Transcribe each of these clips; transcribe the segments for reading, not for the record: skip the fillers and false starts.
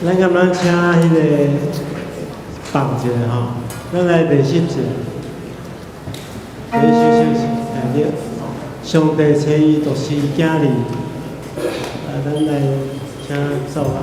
咱敢若請彼个放一下吼，咱來練習一下。練習休息，哎對，上帝差伊獨生囝兒，啊，咱來請奏啊。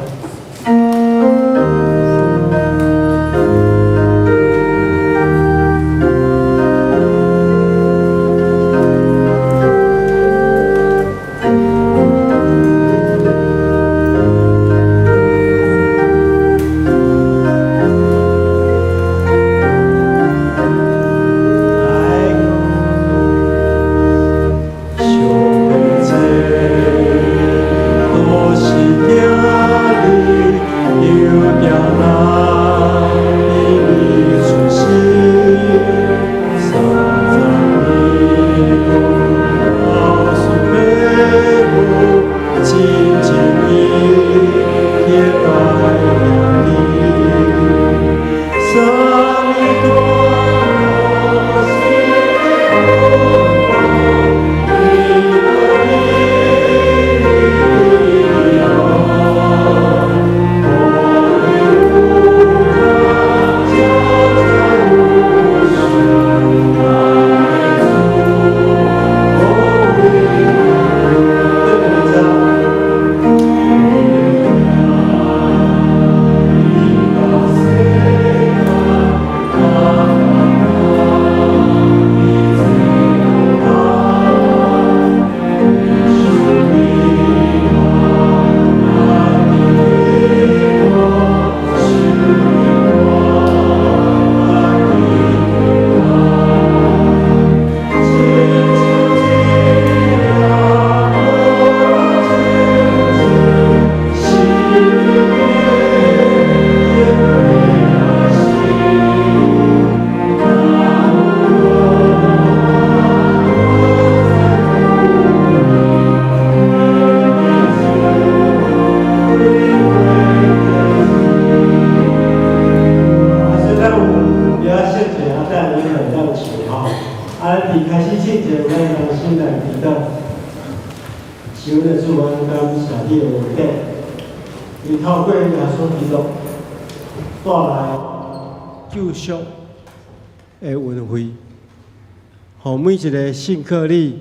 每一个信靠你、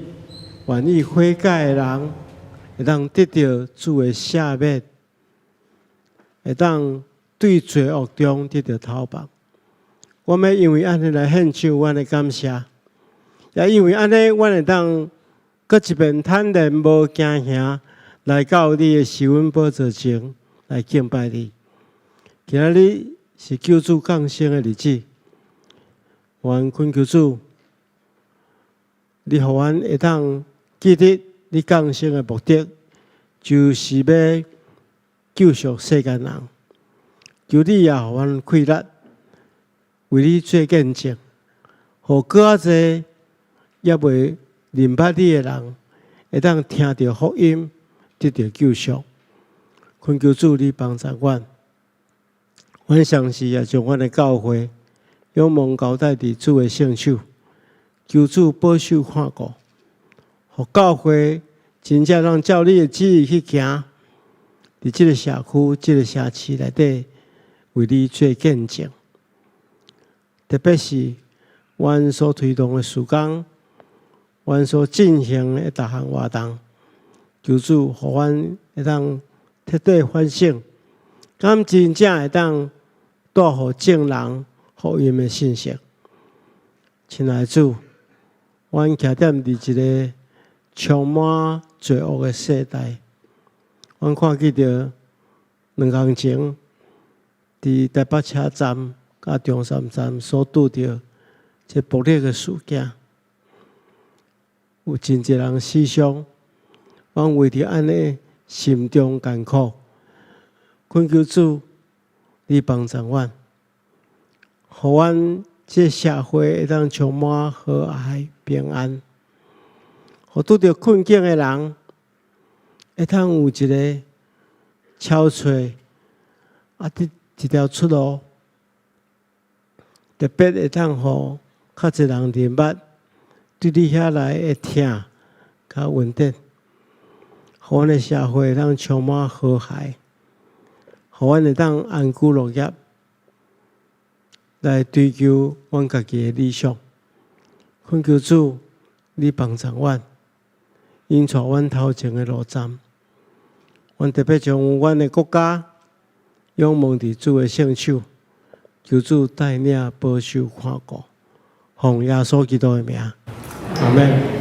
願意悔改的人，會當得著主的赦免，會當對罪惡中得著透放。我們因為按呢來獻上阮的感謝，也因為按呢，阮會當閣一遍坦然無驚嚇來到你的施恩寶座前來敬拜你。今仔日是救主降生的日子，願懇求主，你予阮會當記得你降生的目的，就是欲救贖世間人。求你也予阮氣力，為你做見證，予閣較濟猶未認捌你的人，會當聽著福音，得著救贖。懇求主你幫助阮，阮相信也將阮的教會仰望交代佇主的聖手。求主保守看顧，予教會真正通照你的旨意去行，佇這个社區、這个城市內底為你做見證。特別是阮所推動的事工，阮所進行的逐項活動，求主予阮會當徹底反省，敢真正會當帶予眾人福音的信息。親愛的主，阮徛踮佇一个充滿罪惡的世代，阮看見著兩工前，佇台北車站佮中山站所拄著這暴力的事件，有真濟人死傷。阮為著按呢心中艱苦，懇求主，你幫助阮，予阮這社會會當充滿和諧平安，予拄著困境的人會當有一个敲揣，啊，佇一條出路，特別會當予較濟人認捌，對你遐來的疼佮恩典，予阮的社會會當充滿和諧，予予阮會當安居樂業，來追求阮家己的理想。懇求主，你幫助阮，引帶阮頭前的路站。阮特別將阮的國家仰望佇主的聖手，求主帶領、保守、看顧，奉耶穌基督的名，阿們。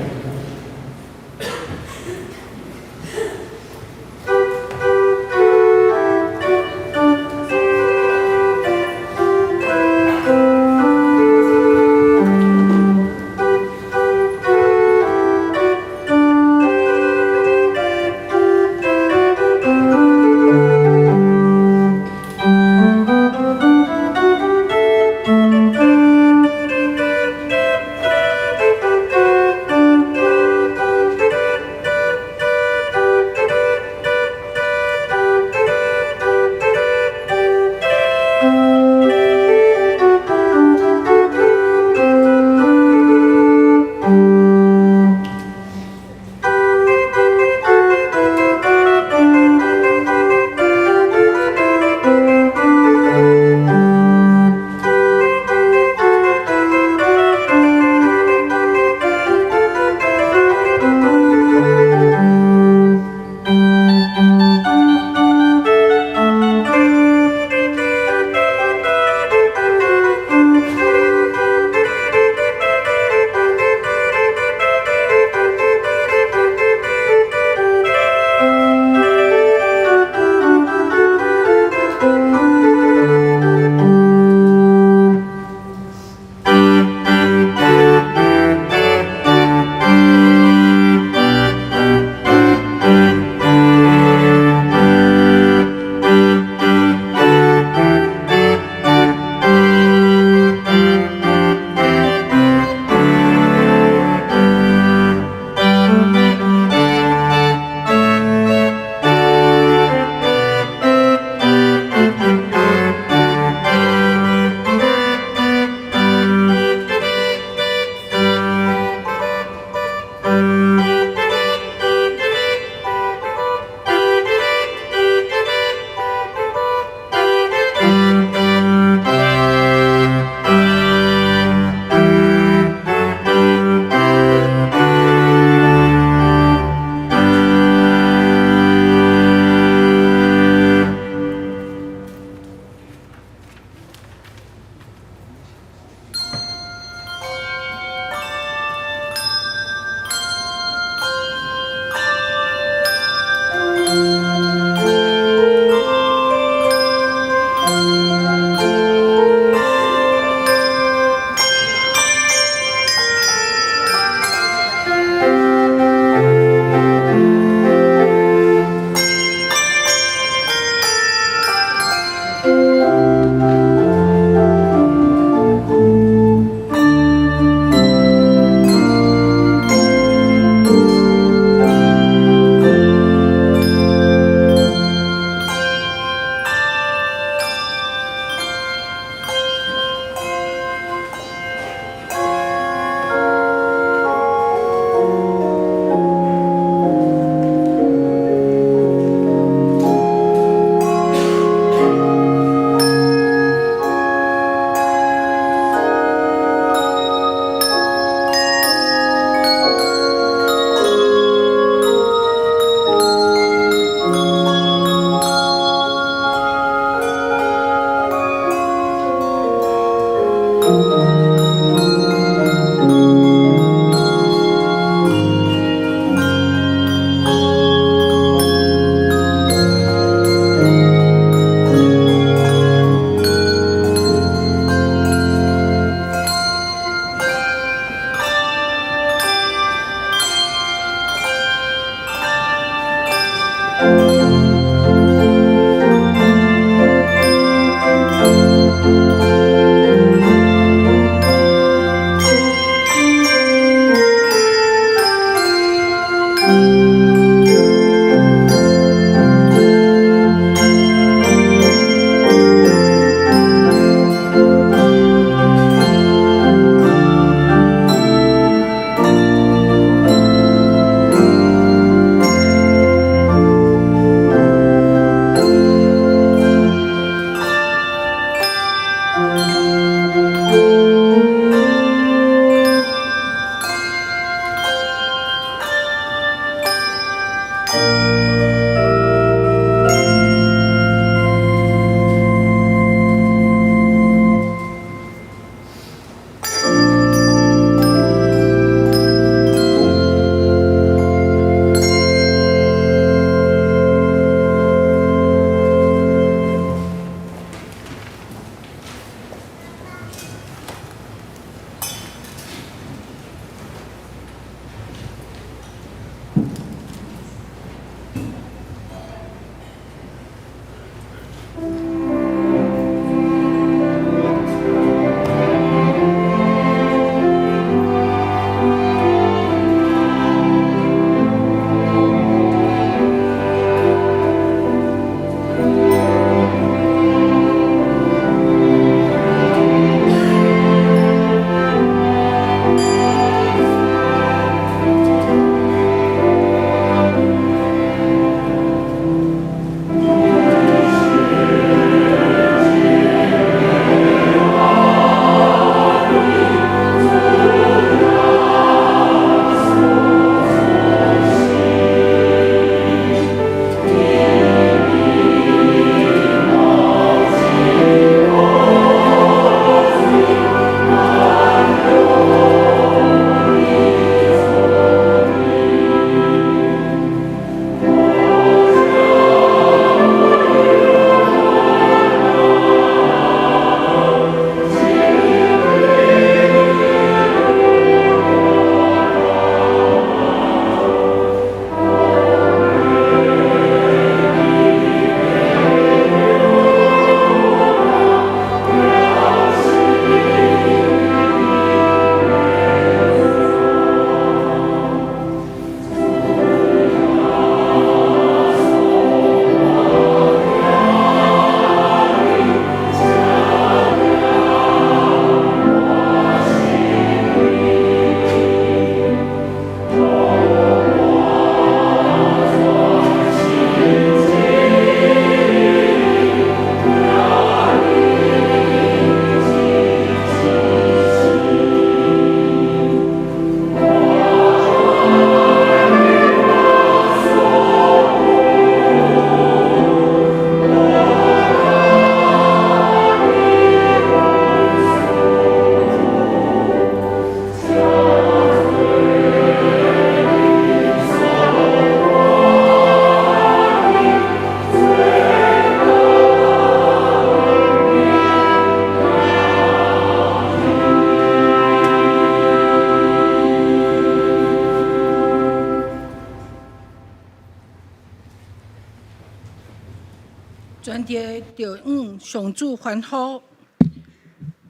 會著向上主歡呼，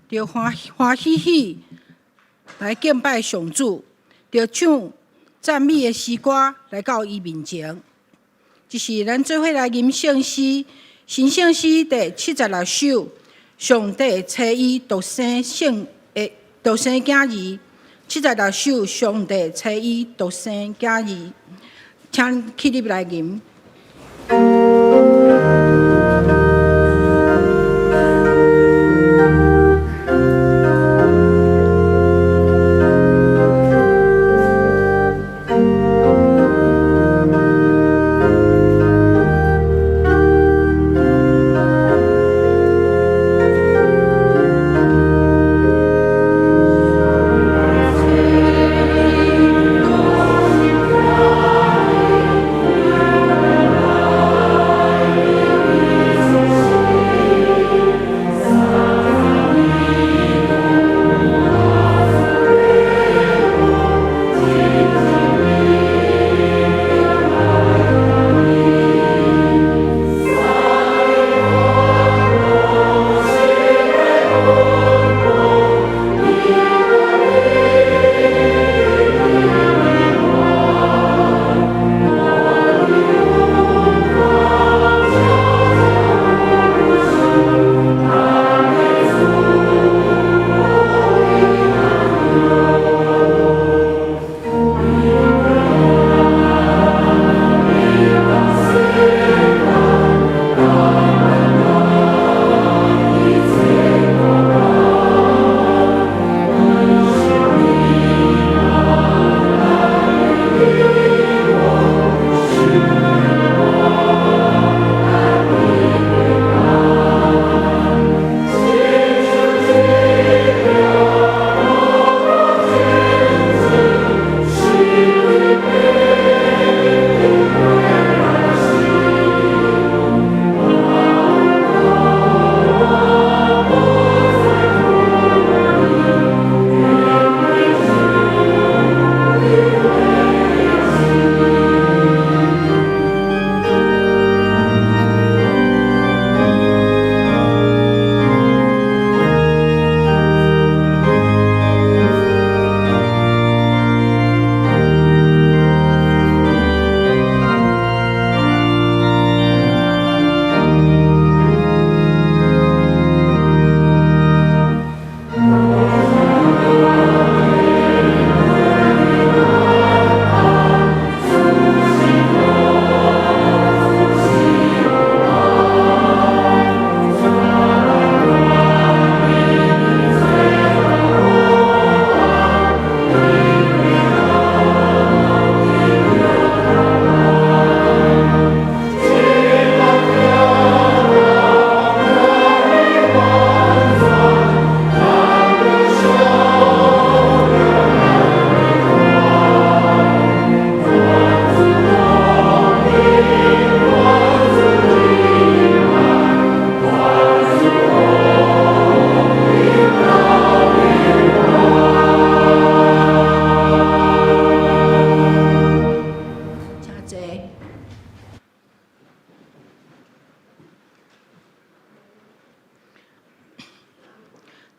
著歡歡喜喜來敬拜上主，著唱讚美的詩歌來到伊面前。這是咱做伙來吟聖詩，新聖詩第76首，上帝差伊獨生聖的獨生囝兒。76首，上帝差伊獨生囝兒，請起立來吟。請坐。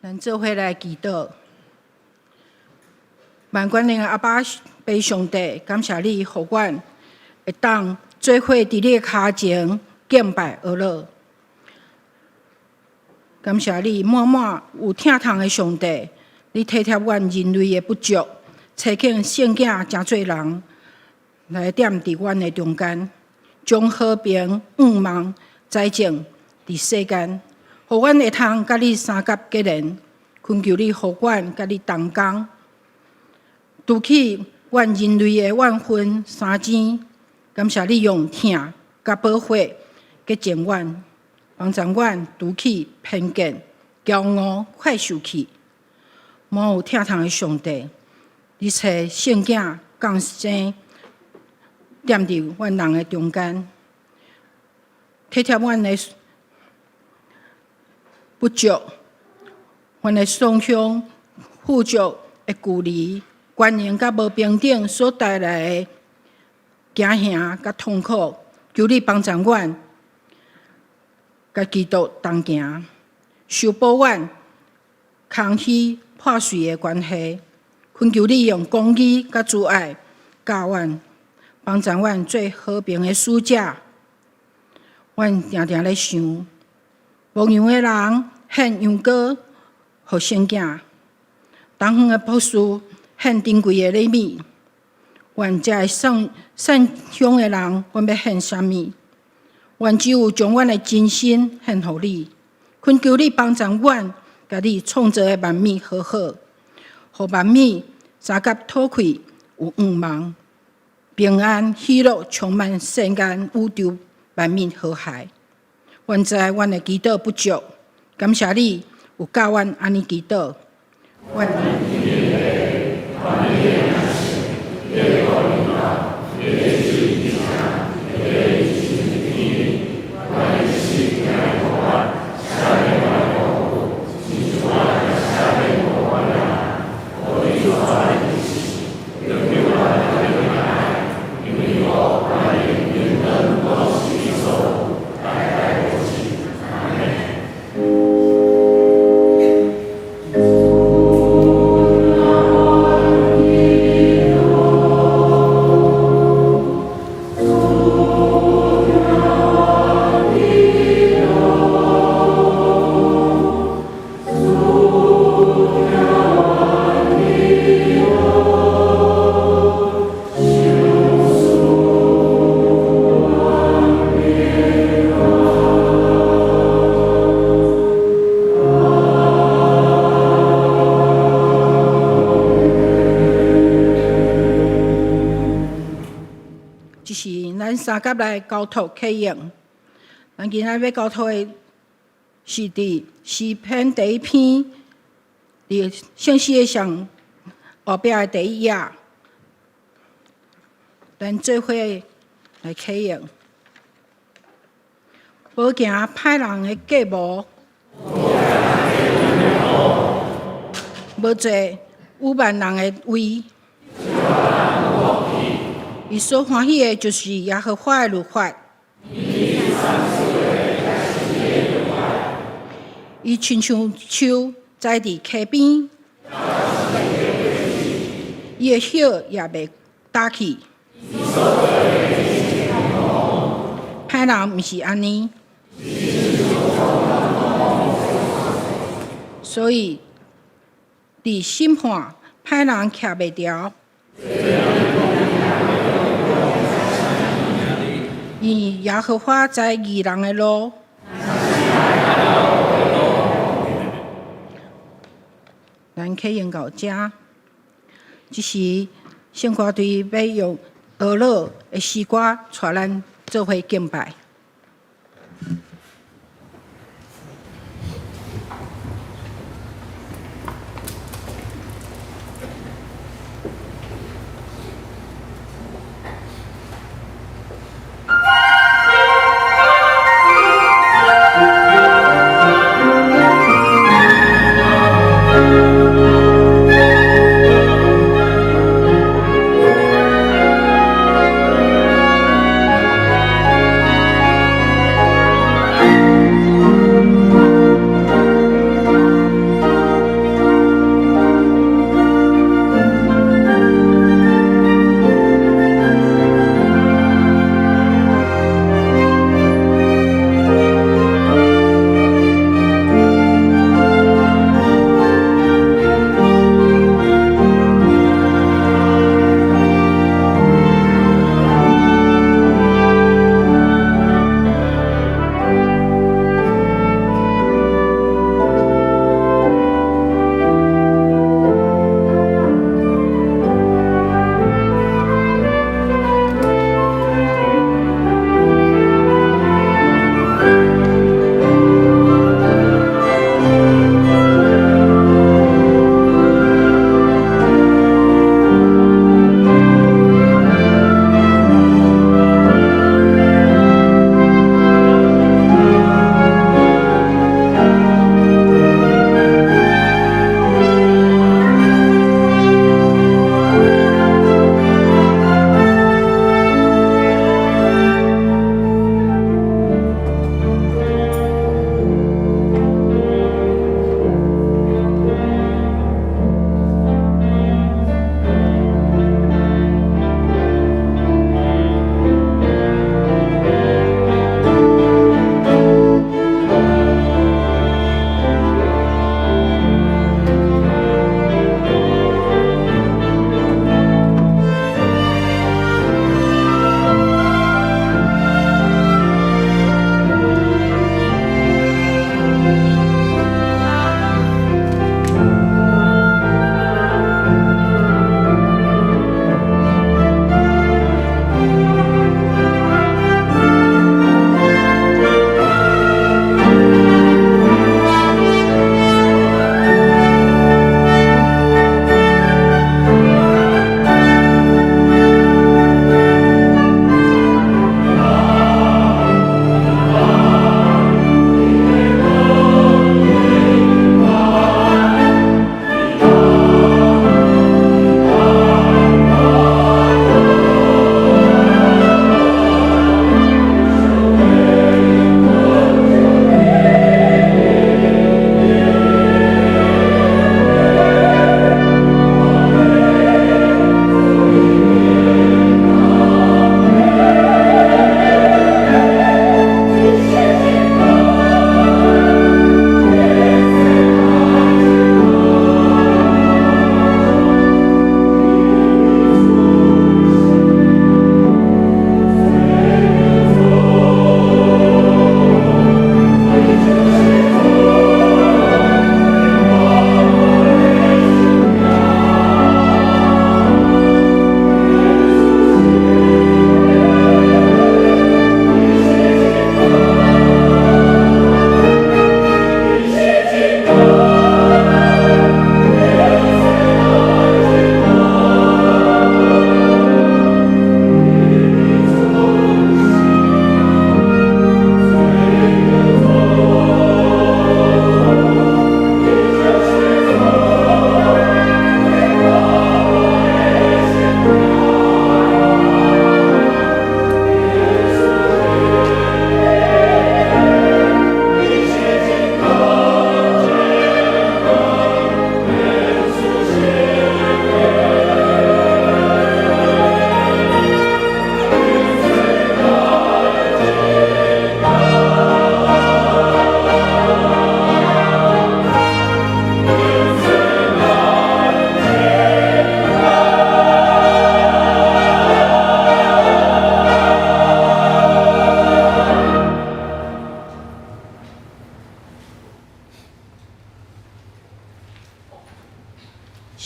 咱做伙來祈禱。萬全能的阿爸父上帝，感謝你，予阮會當做伙佇你的跤前敬拜阿樂。感謝你滿滿有疼痛的上帝，你體貼阮人類的不足，差遣聖囝成做人來踮佇阮的中間，將和平願望栽種佇世間，予阮會通佮你相佮結連，懇求你予阮佮你同工，除去阮人類的怨恨相爭，感謝你用疼佮寶血潔淨阮，幫助阮除去偏見、驕傲、快受氣。滿有疼痛的上帝，你差聖囝降生踮佇阮人的中間，體貼阮的不足，阮的雙向富足的距離、觀念佮無平等所帶來的驚嚇佮痛苦，求你幫助阮，佮基督同行，修補阮空虛破碎的關係。懇求你用公義佮慈愛教阮，幫助阮做和平的使者。阮定定咧想，牧羊的人獻羊羔予聖囝，東方的博士獻珍貴的禮物。阮這个散散鄉的人，阮欲獻啥物？阮只有將阮的真心獻予你，懇求你幫助阮，共你創造的萬物和好，予萬物相佮討氣有向望，平安喜樂充滿世間宇宙萬物和諧。阮知阮的祈禱不足，感謝你有教阮按呢祈禱。阮。這是咱三佮來交託啟用。咱今仔欲交託的是佇詩篇第一篇，佇聖詩的上後壁的第一頁。咱做伙來啟用。無行歹人的計謀，無坐愚頑人的位。伊所歡喜的，就是耶和華的律法。伊親像樹栽佇溪邊，伊的葉也袂焦去。歹人毋是按呢，所以佇審判歹人徛袂牢。因為耶和華知義人的路。咱啟用到遮，這時聖歌隊欲用俄樂的詩歌帶咱做伙敬拜。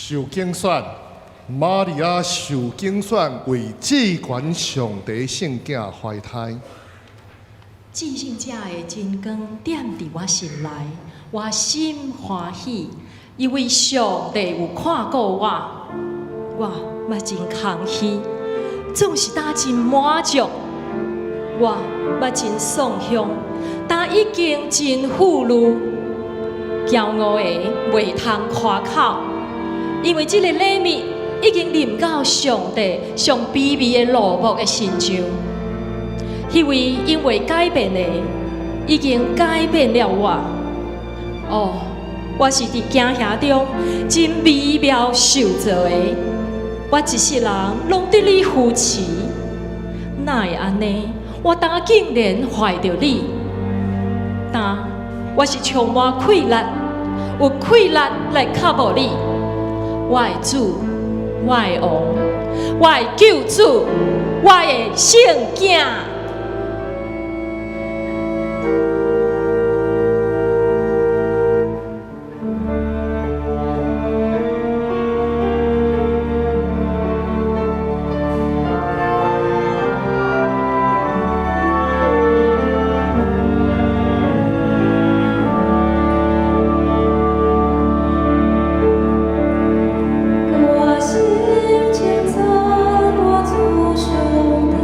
受揀選，瑪利亞受揀選為至懸上帝聖囝懷胎。至聖者的真光點佇我心內，我心歡喜，因為上帝有看顧我，我嘛真空虛，總是焦真滿足，我嘛真喪雄，但已經真富裕，驕傲的袂通誇口，因為這个禮物已經臨到上帝上卑微的羅木的身上。彼位永袂改變的，已經改變了我。哦，我是佇驚嚇中真微妙受造的，我一世人攏得你扶持，哪會按呢？我今竟然懷著你，但我是充滿氣力，有氣力來靠慕你，我的主，我的王，我的救主，我的聖囝。我心稱讚我主上帝。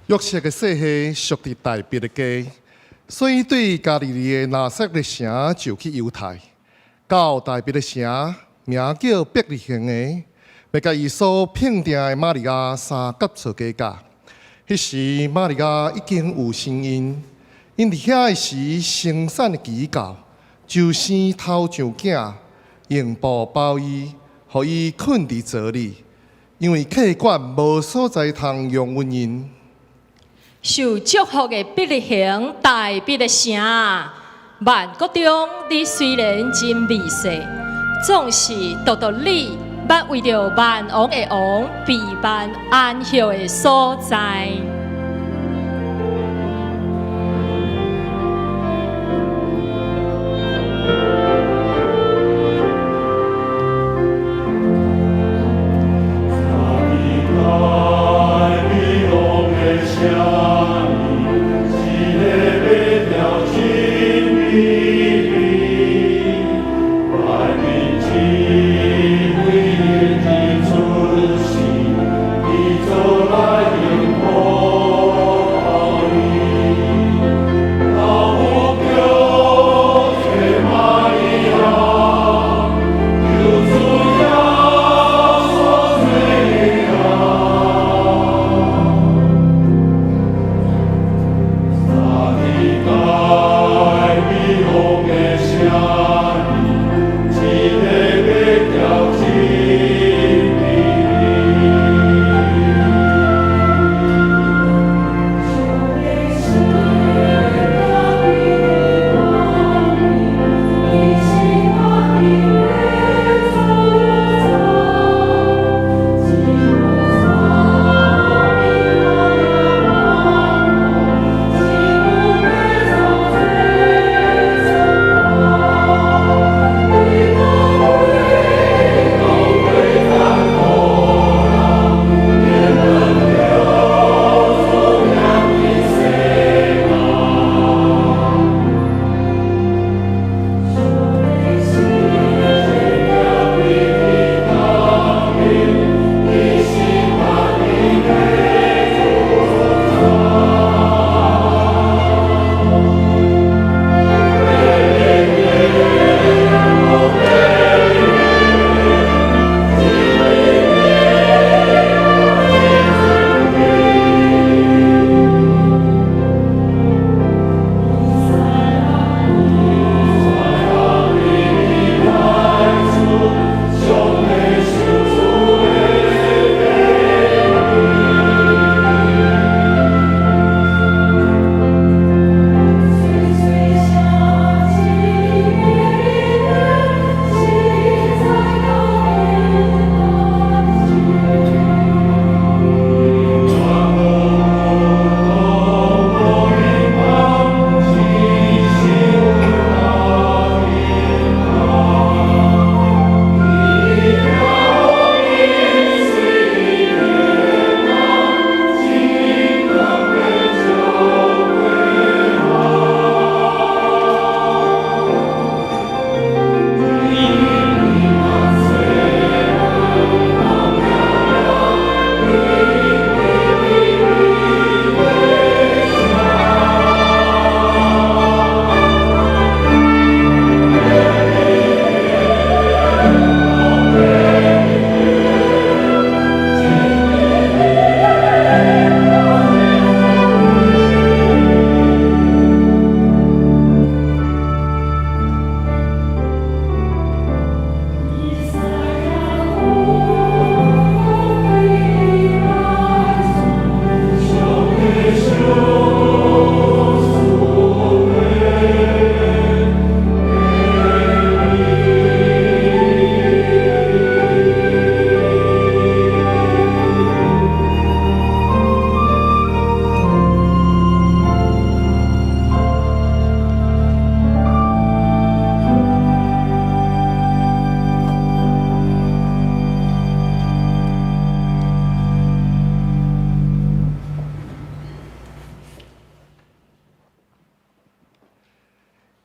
約瑟的細漢屬佇大衛的家，所以對加利利的拿撒勒城就去猶太，到大衛的城，名叫伯利恆的，欲共伊所聘定的瑪利亞三甲做家嫁。彼時瑪利亞已經有身孕，𪜶佇遐的時生產的期到，就生頭上囝，用布包伊，予伊睏佇槽裡，因為客館無所在通容阮𪜶。受祝福的伯利恆，大衛的城，萬國中你雖然真微細，總是獨獨你捌為著萬王的王備辦安歇的所在。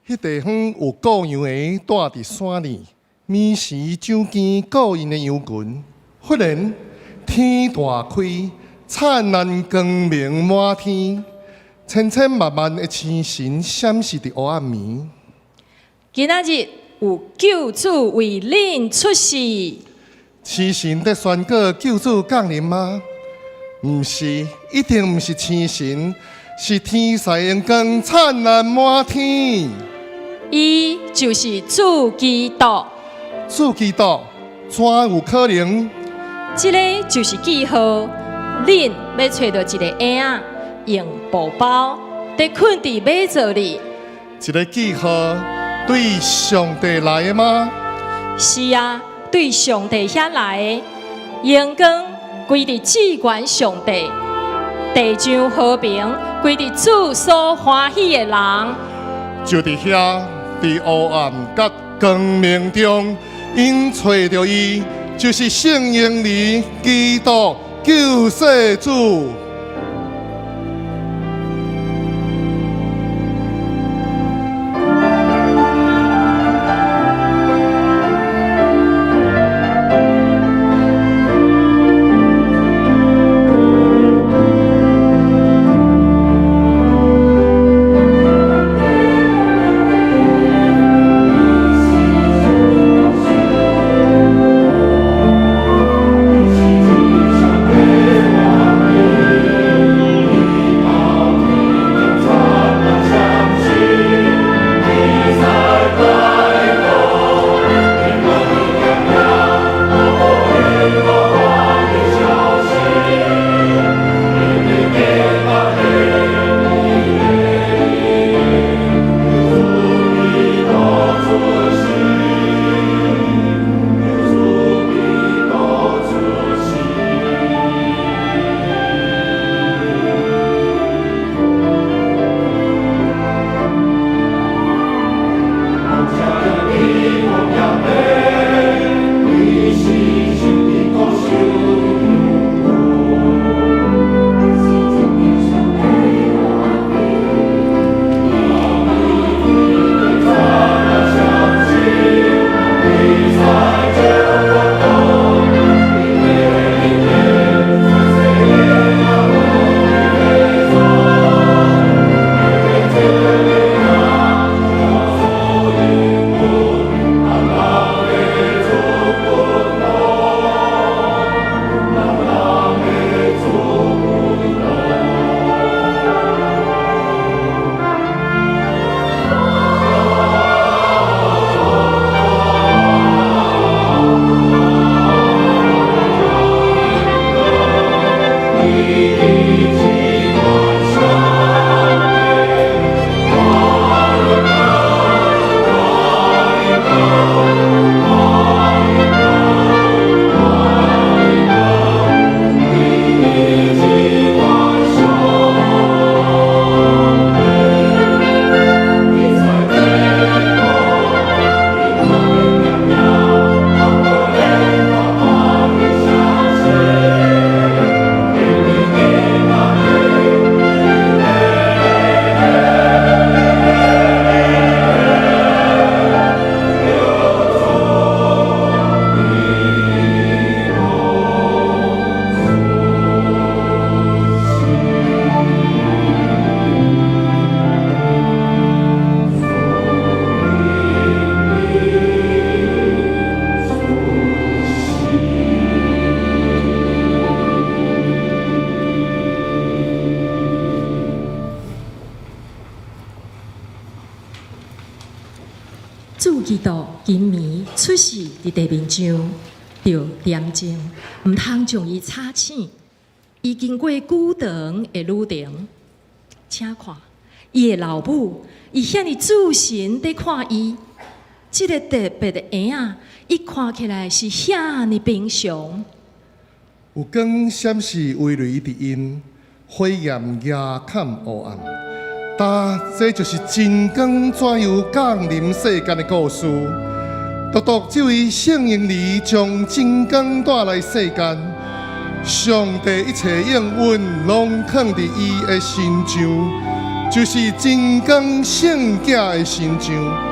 彼地方有顧羊的住佇山裡，暝時掌間顧𪜶的羊群。忽然天大開，燦爛光明滿天，千千萬萬的星辰閃爍佇黑暗暝。今仔日有救主為恁出世。星辰佇宣告救主降臨嗎？毋是，一定毋是星辰，是天使榮光燦爛滿天。伊就是主基督。主基督，怎有可能？這个就是記號，恁欲揣著一个嬰仔，用布包，佇睏佇馬槽裡。一个記號對上帝來的嗎？是啊，對上帝遐來的，榮光歸佇至懸上帝，地上和平歸佇主所歡喜的人。就佇遐，佇黑暗佮光明中，𪜶揣著伊，就是聖嬰兒基督救世主。主基督今暝出世佇地面上，著點鐘，毋通將伊吵醒。伊經過久長的旅程，請看，伊的老母，伊遐爾注神佇看伊，這个特別的嬰仔，伊看起來是遐爾平常。有光閃爍威雷佇𪜶，火焰遮崁黑暗。但這就是真光怎樣降臨世間的故事。獨獨這位聖嬰兒將真光帶來世間，上帝一切應允攏囥佇伊的身上，就是真光聖子的身上。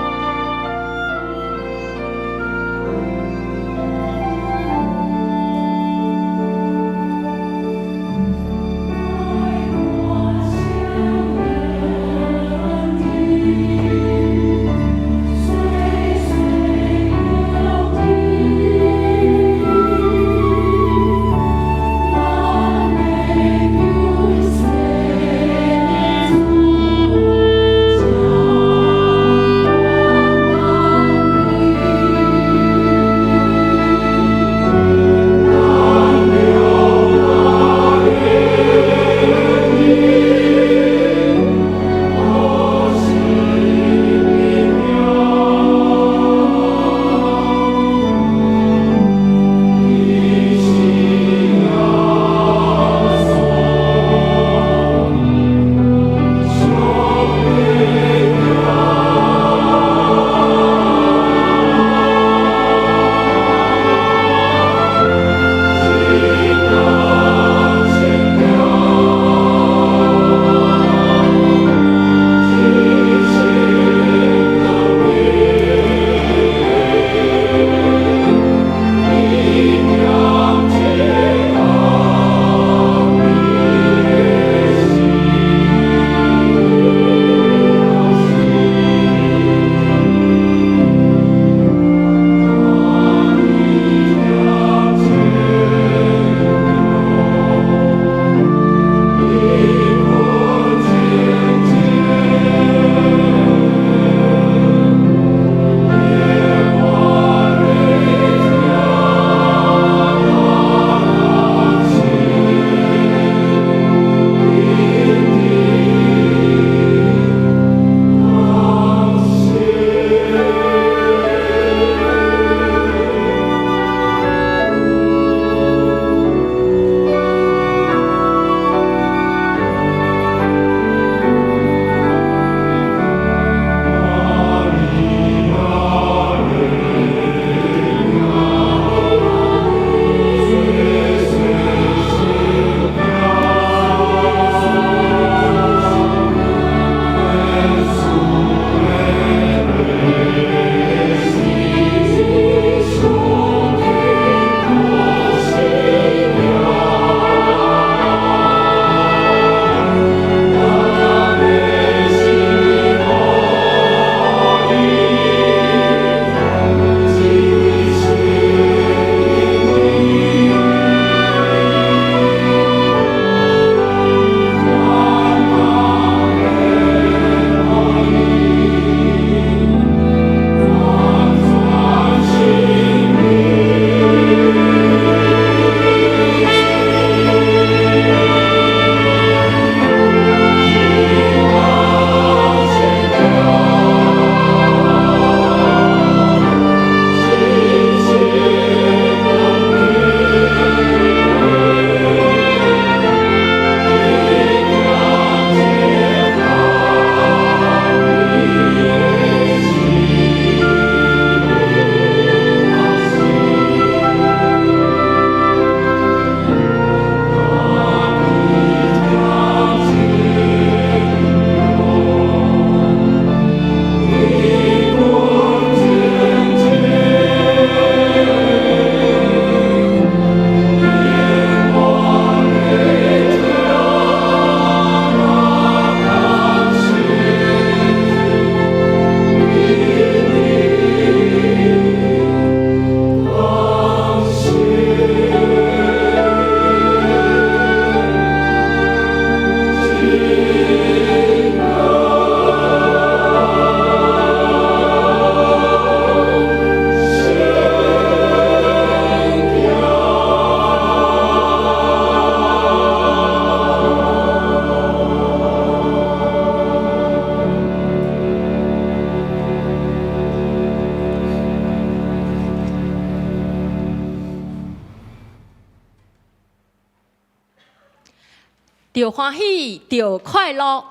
著歡喜，著快樂。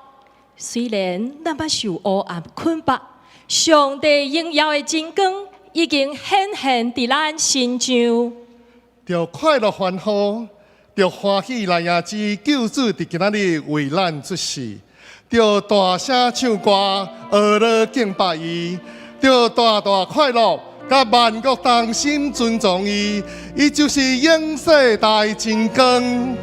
雖然咱捌受黑暗捆縛，上帝榮耀的真光已經顯現佇咱身上。著快樂歡呼，著歡喜來迎接救主佇今仔日為咱出世，著大聲唱歌，學樂敬拜伊，著大大快樂，佮萬國同心尊崇伊，伊就是永世代真光。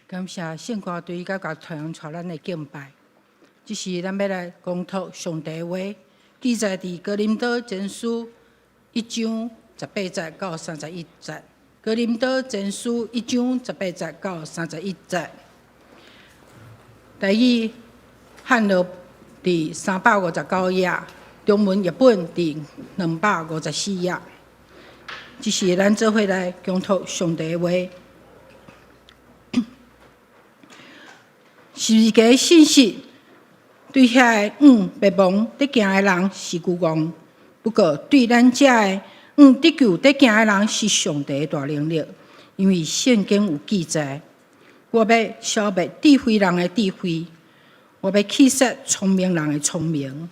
感謝聖歌隊佮共團員帶咱的敬拜。這時咱欲來公讀上帝話，記載佇哥林多前書一章十八節到三十一節。哥林多前書一章十八節到三十一節。台語。漢和佇359頁，中文譯本佇254頁。這是咱做伙來恭讀上帝的話。十字架信息對遐个往滅亡咧行的人是愚戇，不過對咱這个往得救咧行的人是上帝的大能力。因為聖經有記載：我欲消滅智慧人的智慧，我欲棄殺聰明人的聰明。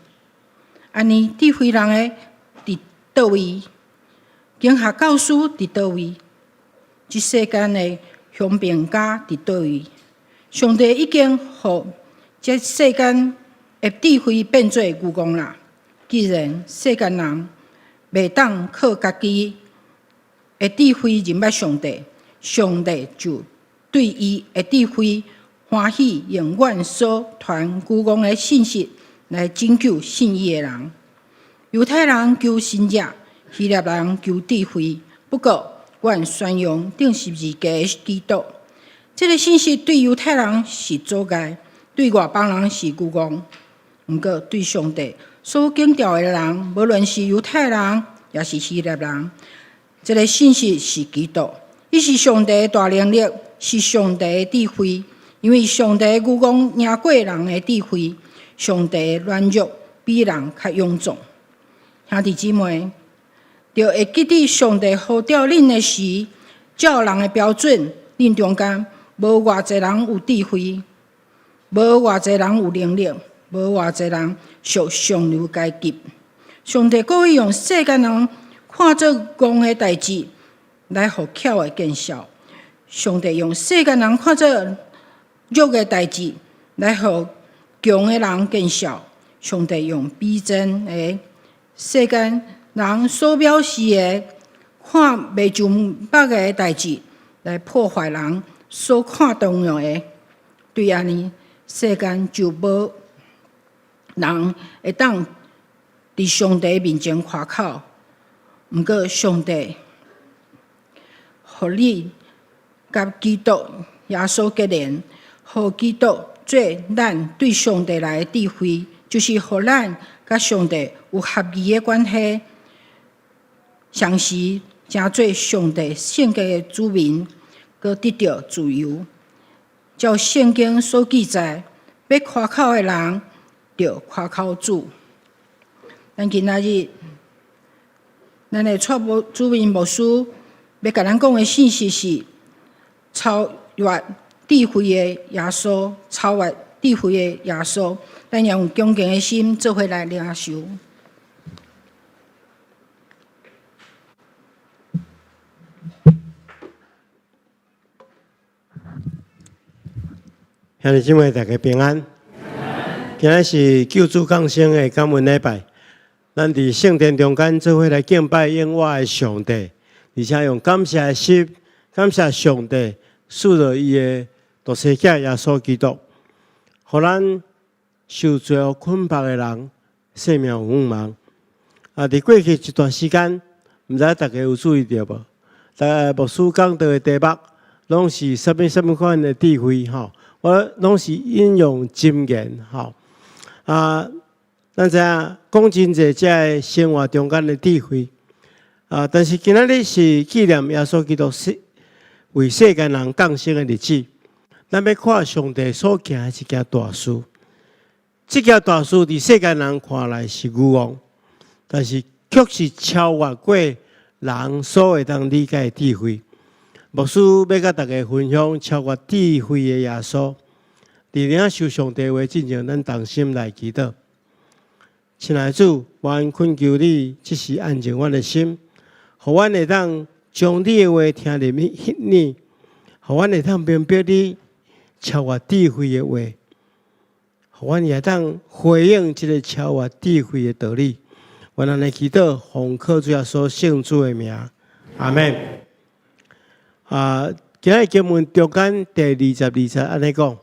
按呢，智慧人的佇佗位？經學教師佇佗位？這世間的雄辯家佇佗位？上帝已經予這世間的智慧變做愚戇啦。既然世間人袂當靠家己的智慧認捌上帝，上帝就對伊的智慧歡喜，用阮所傳愚戇的信息來拯救信伊的人。猶太人求神跡，希臘人求智慧。不過，阮宣揚釘十字架的基督。這個信息對猶太人是阻礙，對外邦人是愚戇。毋過，對上帝所揀召的人，無論是猶太人，抑是希臘人，這個信息是基督，伊是上帝的大能力，是上帝的智慧。因為上帝的愚戇贏過人的智慧，上帝的軟弱比人較勇壯。兄弟姊妹，著會記得上帝呼召恁的時，照人的標準，恁中間無偌濟人有智慧，無偌濟人有能力，無偌濟人屬上流階級。上帝故意用世間人看做戇的代誌，來予巧的見笑；上帝用世間人看做弱的代誌，來予強的人見笑。上帝用卑賤的世間人所藐視的、看袂上目的代誌，來破壞人所看重要的。對按呢，世間就無人會當佇上帝面前誇口。毋過，上帝予你佮基督耶穌結連，予基督做咱對上帝來的智慧，就是予咱佮上帝有合宜的關係，同時成做上帝聖潔的子民，閣得著自由。照聖經所記載，欲誇口的人，著誇口主。咱今仔日，咱的蔡主任牧師欲共咱講的信息是超越智慧的耶穌，超越智慧的耶穌。咱用恭敬的心做伙來領受。兄弟姊妹，大家平安。今仔是救主降生的感恩禮拜，咱佇聖殿中間做伙來敬拜永活的上帝，而且用感謝的心感謝上帝賜予伊的獨生子耶穌基督，予咱受罪惡捆綁的人性命有盼望。啊！佇過去一段時間，毋知大家有注意著無？逐个牧師講道的題目，攏是啥物啥物款的智慧吼？我攏是引用箴言吼。啊，咱知影講真濟這个生活中間的智慧啊，但是今仔日是紀念耶穌基督世為世間人降生的日子，咱欲看上帝所行的一件大事。這件大事佇世間人看來是愚戇，但是卻是超越過人所會當理解的智慧。牧師欲佮大家分享超越智慧的耶穌。佇領受上帝話進前，咱同心來祈禱。親愛的主，阮懇求你，這時安靜阮的心，予阮會當將你的話聽入耳，予阮會當明白你超越智慧的話，予阮也會當回應這个超越智慧的道理。阮按呢祈禱，奉靠主耶穌聖子的名，阿們。啊，今仔日經文中間第22節按呢講。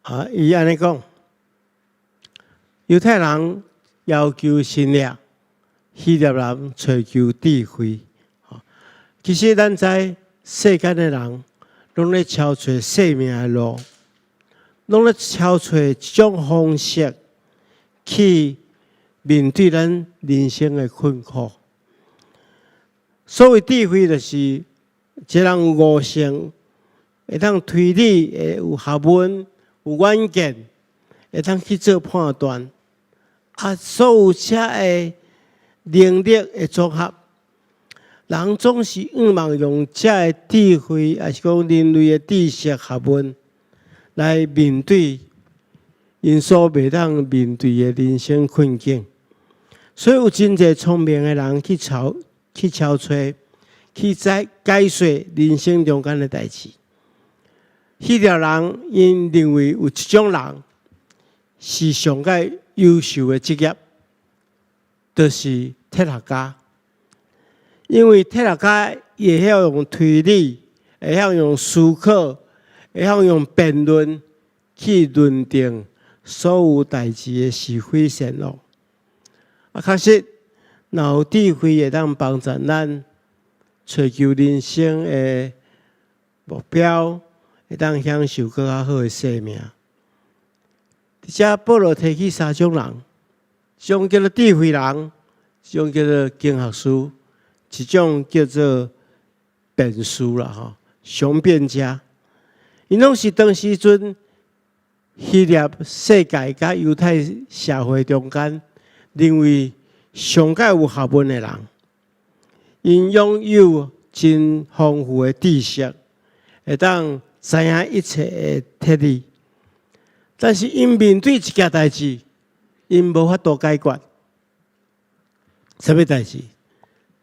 啊，伊按呢講，猶太人要求神跡，希臘人揣求智慧。其實咱知世間的人，攏咧敲揣生命的路，攏咧敲揣一種方式去面對咱人生的困苦。所謂智慧，就是一個人有悟性，會當推理，會有學問，有遠見，會當去做判斷。啊，所有這个能力的綜合，人總是向望用這个智慧，抑是講人類的知識學問，來面對𪜶所袂當面對的人生困境。所以有真濟聰明的人去敲揣，去解解說人生中間的代誌。彼條人𪜶認為有一種人是上蓋優秀的職業，就是哲學家。因為哲學家會曉用推理，會曉用思考，會曉用辯論去論定所有代誌的是非善惡。啊，確實，若有智慧會當幫助咱追求人生的目標，會當享受閣較好的生命。佇遮保羅提起三種人，一種叫做智慧人，一種叫做經學師，一種叫做辯士啦，吼，雄辯家。𪜶攏是當時陣希臘世界佮猶太社會中間認為上蓋有學問的人，𪜶擁有真豐富的知識，會當知影一切的哲理。但是𪜶面對一件代誌，𪜶無法度解決。啥物代誌？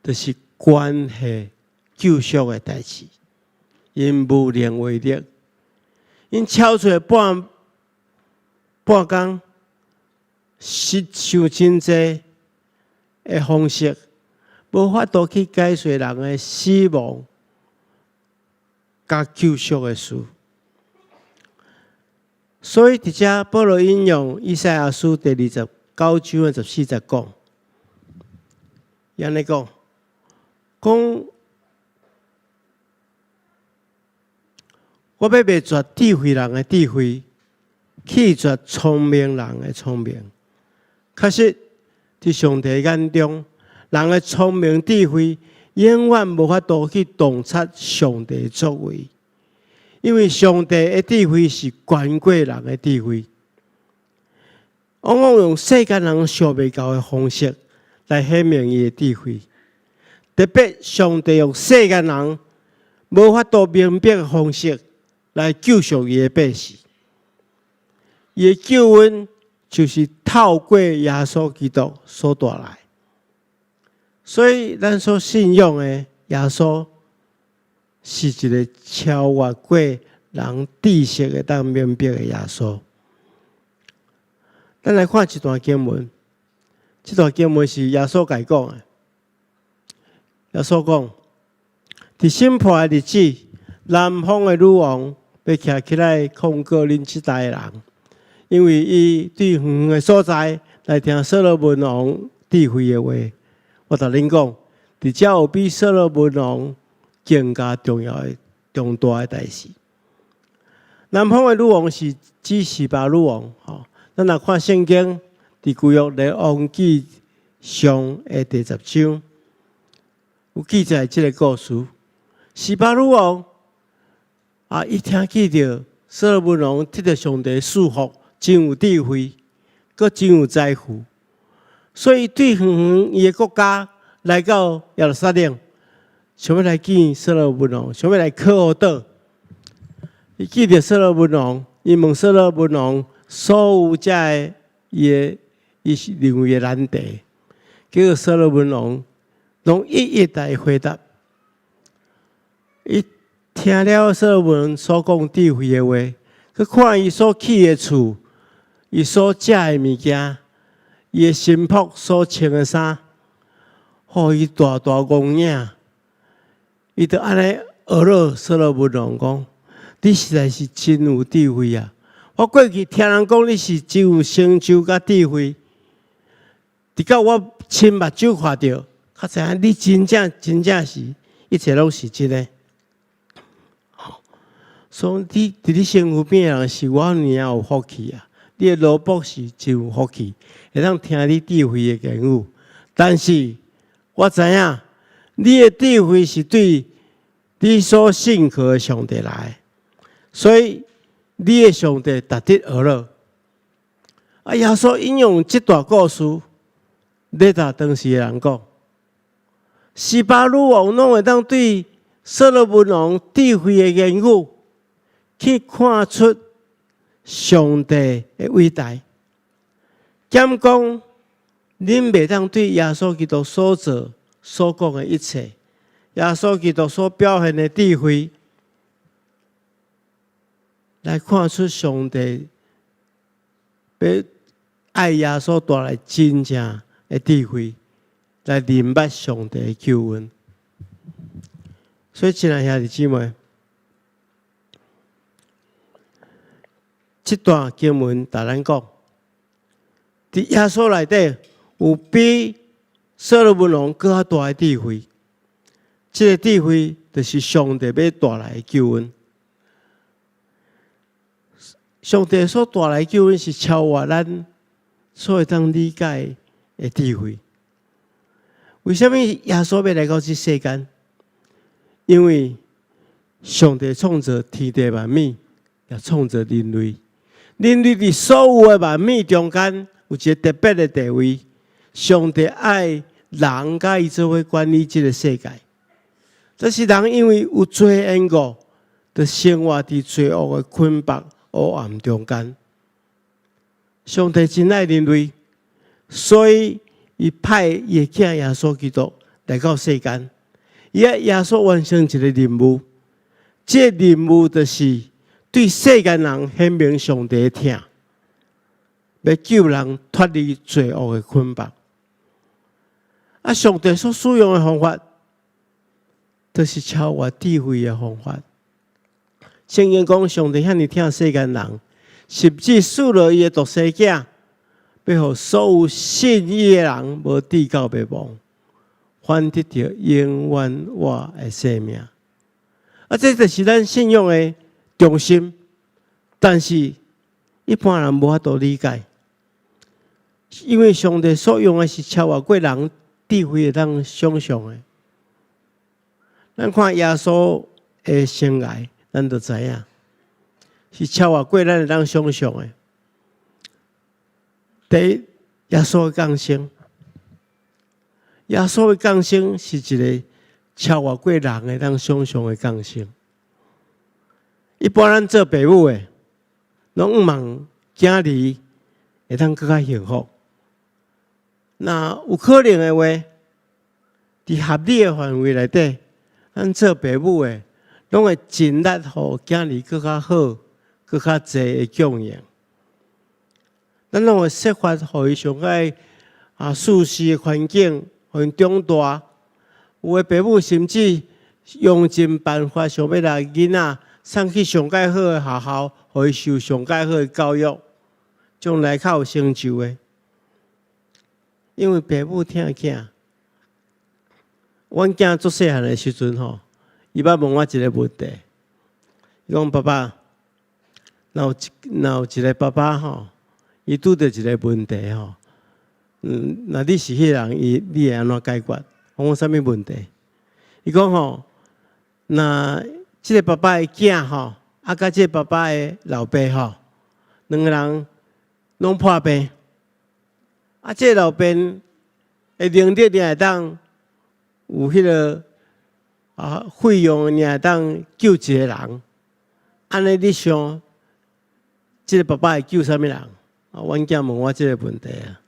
就是關係救贖的代誌。𪜶無能為力。𪜶敲揣半半工，實想真濟的方式，無法度去解釋人的死亡佮救贖的事。所以佇遮保羅引用以賽亞書第29章的14節講，伊按呢講，講我欲滅絕智慧人的智慧，棄絕聰明人的聰明。確實，佇上帝眼中，人的聰明智慧永遠無法度去洞察上帝的作為，因為上帝的智慧是懸過人的智慧，往往用世間人想袂到的方式來顯明伊的智慧。特別上帝用世間人無法度明白的方式來救贖伊的百姓。伊的救恩就是透過耶穌基督所帶來。所以，咱所信仰的耶穌是一個超越過人知識會當明白的耶穌。咱來看一段經文，這段經文是耶穌家己講的。耶穌講：佇審判的日子，南方的女王欲徛起來控告恁這代的人，因為伊對遠遠的所在來聽所羅門王智慧的話。我共恁講，佇遮有比所羅門王更加重要的重大的代誌。南方的女王是指示巴女王，吼。咱若看聖經，佇舊約列王紀上的第10章，有記載這個故事。示巴女王啊，伊聽見著所羅門王得著上帝賜福，真有智慧，閣真有財富，所以對遠遠伊的國家來到耶路撒冷，想欲來見所羅門王，想欲來討好。伊見著所羅門王，伊問所羅門王所有這个伊的伊是認為的難題，結果所羅門王攏一一來回答。伊聽了所羅門所講智慧的話，閣看伊所起的厝，伊所食的物件，伊的臣僕所穿的衫，予伊大大戇影。伊就按呢呵咾所羅門王講：你實在是真有智慧啊！我過去聽人講你是真有成就佮智慧，直到我親目睭看著，才知影你真正真正是一切攏是真的。所以你佇你身軀邊的人是偌爾有福氣啊！你的奴僕是真有福氣，會當聽你智慧的言語。但是我知影，你的智慧是對你所信靠的上帝來，所以你的上帝值得學樂。啊，耶穌引用這段故事，咧共當時的人講，示巴女王攏會當對所羅門王智慧的言語，去看出上帝的偉大。敢講，恁袂當對耶穌基督所做、所講的一切，耶穌基督所表現的智慧，來看出上帝欲愛耶穌帶來真正的智慧，來認捌上帝的救恩。所以，親愛兄弟姊妹，這段經文共咱講，佇耶穌內底有比所羅門王閣較大的智慧。這个智慧就是上帝欲帶來的救恩。上帝所帶來的救恩是超越咱所會當理解的智慧。為啥物耶穌欲來到這世間？因為上帝創造天地萬物，也創造人類。人類佇所有的萬物中間有一個特別的地位。上帝愛人佮伊做伙管理這个世界。但是人因為有罪的緣故，就生活佇罪惡的捆綁黑暗中間。上帝真愛人類，所以伊派伊的囝耶穌基督來到世間。伊愛耶穌完成一个任務，這个任務就是對世間人顯明上帝的疼，欲救人脫離罪惡的捆綁。啊，上帝所使用的方法，就是超越智慧的方法。聖經講，上帝遐爾疼世間人，甚至賜予伊的獨生子，欲予所有信伊的人無至到滅亡，反得著永遠活的生命。啊，這就是咱信仰的中心。但是，一般人無法度理解，因為上帝所用的是超越過人智慧會當想像的。咱看耶穌的生涯，咱就知影，是超越過咱會當想像的。第一，耶穌的降生，耶穌的降生是一个超越過人會當想像的降生。一般咱做爸母的，攏向望囝兒會當閣較幸福。若有可能的話，佇合理的範圍內底，咱做爸母的，攏會盡力予囝兒閣較好、閣較濟的供應。咱攏會設法予伊上佳啊舒適的環境，予𪜶長大。有的爸母甚至用盡辦法，想欲共囡仔送去上蓋好的學校，予伊受上蓋好的教育，將來較有成就的。因為爸母疼囝，阮囝足細漢的時陣吼，伊捌問我一个問題，伊講爸爸，若有一个爸爸吼，伊拄著一个問題吼，若你是彼个人，你會按怎解決？我講啥物問題？伊講吼，若這个爸爸的囝吼，啊，佮這个爸爸的老爸吼，兩个人攏破病，啊，這个老爸的能力爾會當有彼个啊費用爾會當救一个人，按呢你想，這个爸爸會救啥物人？啊，阮囝問我這个問題啊，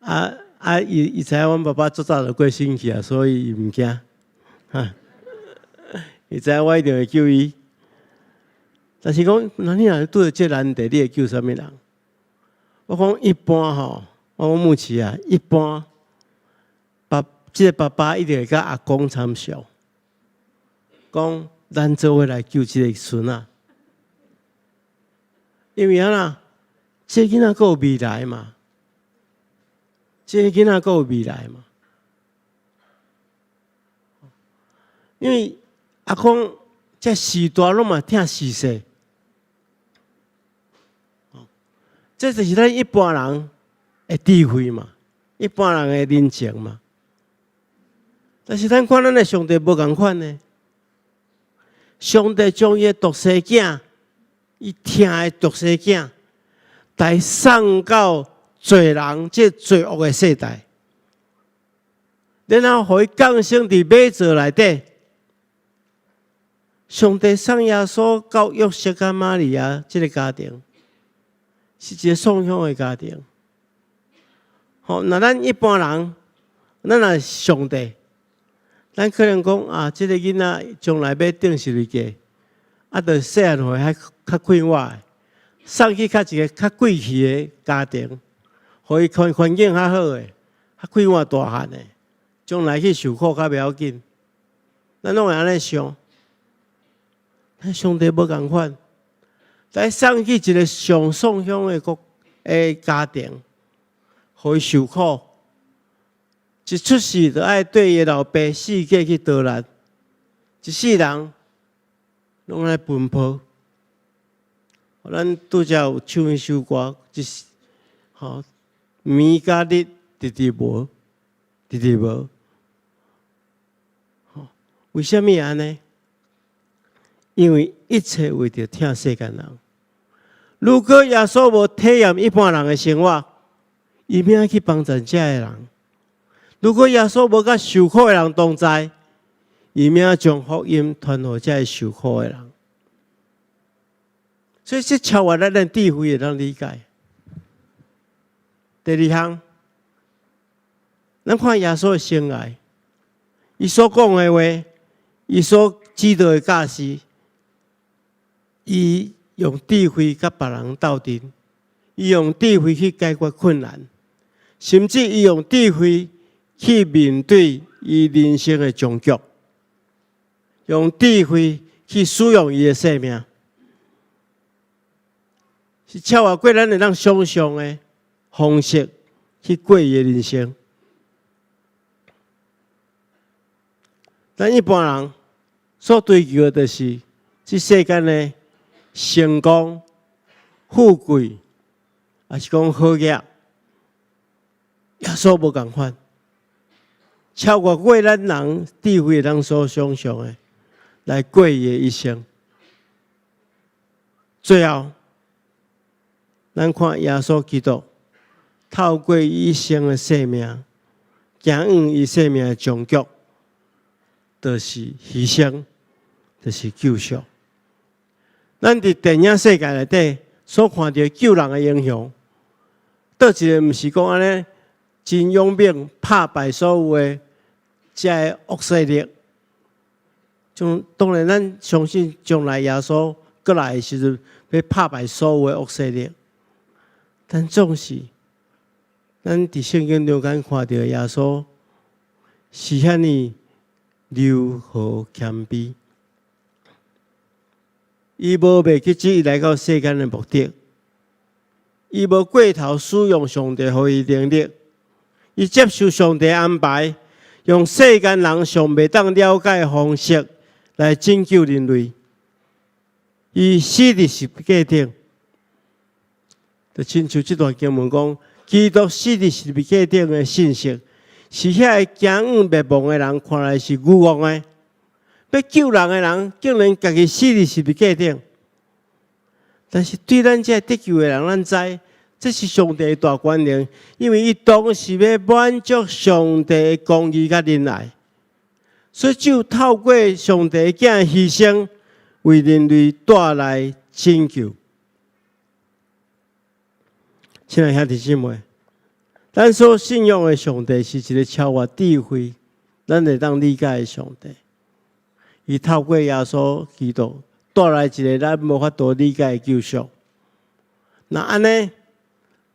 啊啊，伊知影阮爸爸足早就過身去啊，所以伊毋驚，哈，伊知影我一定會救伊。但是講，若你若拄著這難題，你會救啥物人？我講一般吼，我講目前啊，一般爸這个爸爸一定會佮阿公參詳，講咱做伙來救這个孫仔，因為按怎，這个囡仔閣有未來嘛，這个囡仔閣有未來嘛。因為阿公這時代攏嘛疼時勢，這就是咱一般人的智慧嘛，一般人的人情嘛。但是咱看咱的上帝無仝款呢。上帝將伊的獨生囝，伊疼的獨生囝，來送到罪人這罪惡的世代，然後予伊降生佇馬槽內底。上帝送耶穌到約瑟佮瑪利亞這个家庭，是一个喪鄉的家庭。吼，若咱一般人，咱若是上帝，咱可能講啊，這个囡仔將來欲釘十字架，啊，著細漢歲較較快活的，送去較一个較貴氣的家庭，予伊環環境較好的，較快活大漢的，將來去受苦較袂要緊。咱攏會按呢想。咱上帝無仝款，來送去一个上喪鄉的國的家庭，予伊受苦。一出世就愛綴伊的老爸四界去逃難，一世人攏來奔波。咱拄才有唱一首歌，就是吼，暝佮日直直無，直直無。吼，為啥物按呢？因為一切為著疼世間人。如果耶穌無體驗一般人的生活，伊欲按怎去幫助遮的人？如果耶穌無佮受苦的人同在，伊欲按怎將福音傳予遮受苦的人？所以這超越咱的智慧會當理解。第二項，咱看耶穌的生涯，伊所講的話，伊所指導的教示，伊用智慧佮別人鬥陣，伊用智慧去解決困難，甚至伊用智慧去面對伊人生的終局，用智慧去使用伊的生命，是超越過咱會當想象的方式去過伊的人生。咱一般人所追求的，就是這世間的成功、富貴，抑是講好額。耶穌無仝款，超越過咱人智慧人所想象的，來過伊的一生。最後，咱看耶穌基督透過伊一生的生命，行向伊生命的終局，就是犧牲，就是救贖。咱佇電影世界內底所看著救人的英雄，佗一个毋是講按呢真勇猛拍敗所有的遮个惡勢力。將當然，咱相信將來耶穌閣來的時陣，欲拍敗所有的惡勢力。但總是，咱佇聖經中間看著耶穌是遐爾柔和謙卑。伊無袂記這伊來到世間的目的，伊無過頭使用上帝予伊能力，伊接受上帝安排，用世間人上袂當了解的方式來拯救人類。伊死佇十字架頂，就親像這段經文講，基督死佇十字架頂的信息，是遐个驚向滅亡的人看來是愚戇的。欲救人的人，竟然家己死佇十字架頂。但是對咱這得救的人，咱知這是上帝的大權能，因為伊當時欲滿足上帝的公義佮仁愛，所以就透過上帝囝的犧牲，為人類帶來拯救。親愛兄弟姊妹，咱所信仰的上帝是一个超越智慧，咱會當理解的上帝。伊透過耶穌基督帶來一个咱無法度理解的救贖。若按呢，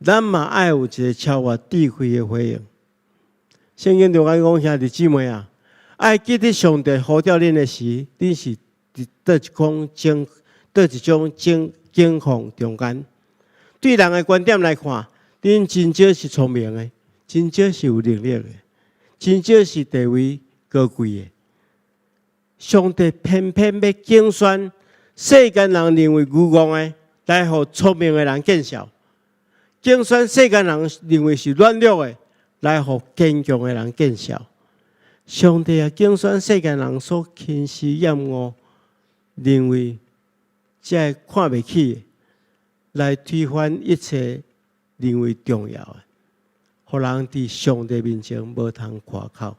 咱嘛愛有一个超越智慧的回應。聖經中間講，兄弟姊妹啊，愛記得上帝呼召恁的時，恁是佇佗一種境，佗一種境境況中間。對人的觀點來看，恁真少是聰明的，真少是有能力的，真少是地位高貴的。上帝偏偏欲揀選世間人認為愚戇的，來予聰明的人見笑；揀選世間人認為是軟弱的，來予堅強的人見笑。上帝也揀選世間人所輕視厭惡，認為這看袂起的，來推翻一切認為重要的，予人佇上帝面前無通誇口。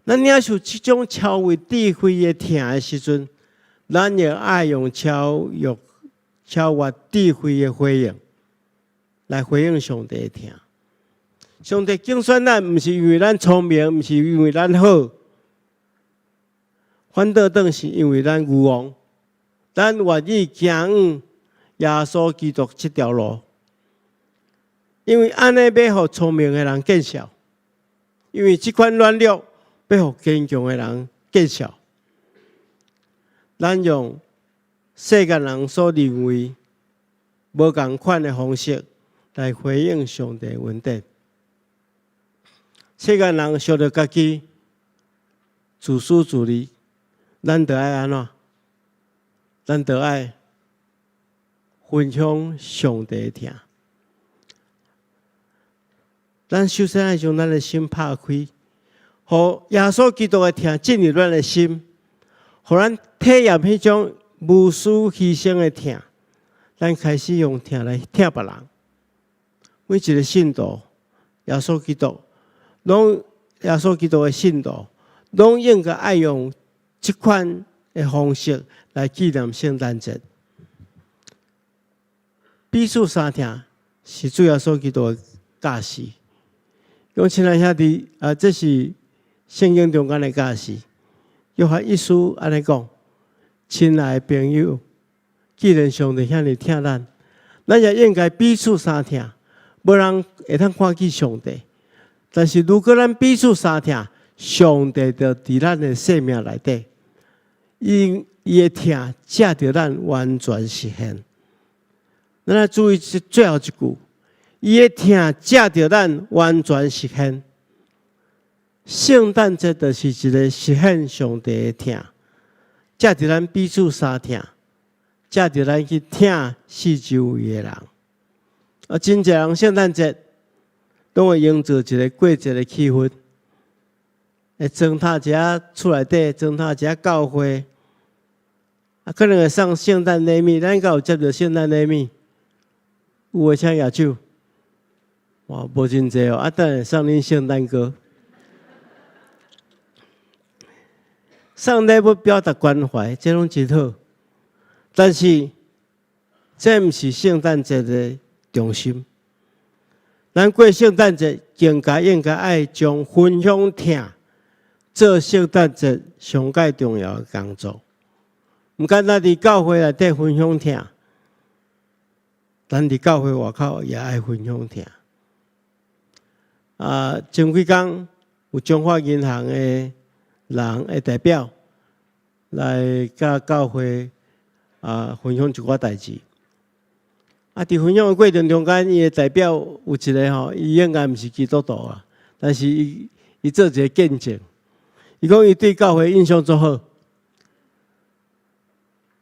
咱領受這種超越智慧的疼的時陣，咱也愛用超越智慧的回應來回應上帝的疼。上帝揀選咱，毋是因為咱聰明，毋是因為咱好，反倒轉是因為咱愚戇，咱願意行往耶穌基督這條路。因為按呢欲予聰明的人見笑，因為這款軟弱欲予堅強的人見笑。咱用世間人所認為無仝款的方式來回應上帝恩典。世間人想著家己自私自利，咱著愛按怎？咱著愛分享上帝的疼。咱首先愛將咱的心拍開，予耶穌基督的疼進入咱的心，予咱體驗彼種無私犧牲的疼。咱開始用疼來疼別人。每一個信徒，耶穌基督，攏耶穌基督的信徒，攏應該愛用這款的方式來紀念聖誕節。彼此相疼是主耶穌基督的教示。講親愛兄弟啊，這是聖經中間的教示。約翰一書按呢講：親愛的朋友，既然上帝遐爾疼咱，咱也應該彼此相疼。無人會當看見上帝，但是如果咱彼此相疼，上帝就佇咱的生命內底，𪜶的疼藉著咱完全實現。咱來注意這最後一句，伊的疼藉著咱完全實現。聖誕節就是一個實現上帝的疼，藉著咱彼此相疼，藉著咱去疼四周圍的人。啊，真濟人聖誕節攏會營造一個過節的氣氛，會裝呾一下厝內底，裝呾一下教會，啊，可能會送聖誕禮物。咱敢有接著聖誕禮物？有的請舉手。哇，無真濟哦。啊，等下送恁聖誕歌，送禮物表達關懷，這攏真好。但是，這毋是聖誕節的中心。咱過聖誕節，更加應該愛將分享疼做聖誕節上蓋重要的工作。毋單單佇教會內底分享疼，咱佇教會外口也愛分享疼。啊，前幾工有中華銀行的人的代表來佮教會啊分享一寡代誌。啊，佇分享的過程中間，伊的代表有一個吼，伊應該毋是基督徒啊，但是伊做一個見證，伊講伊對教會印象足好。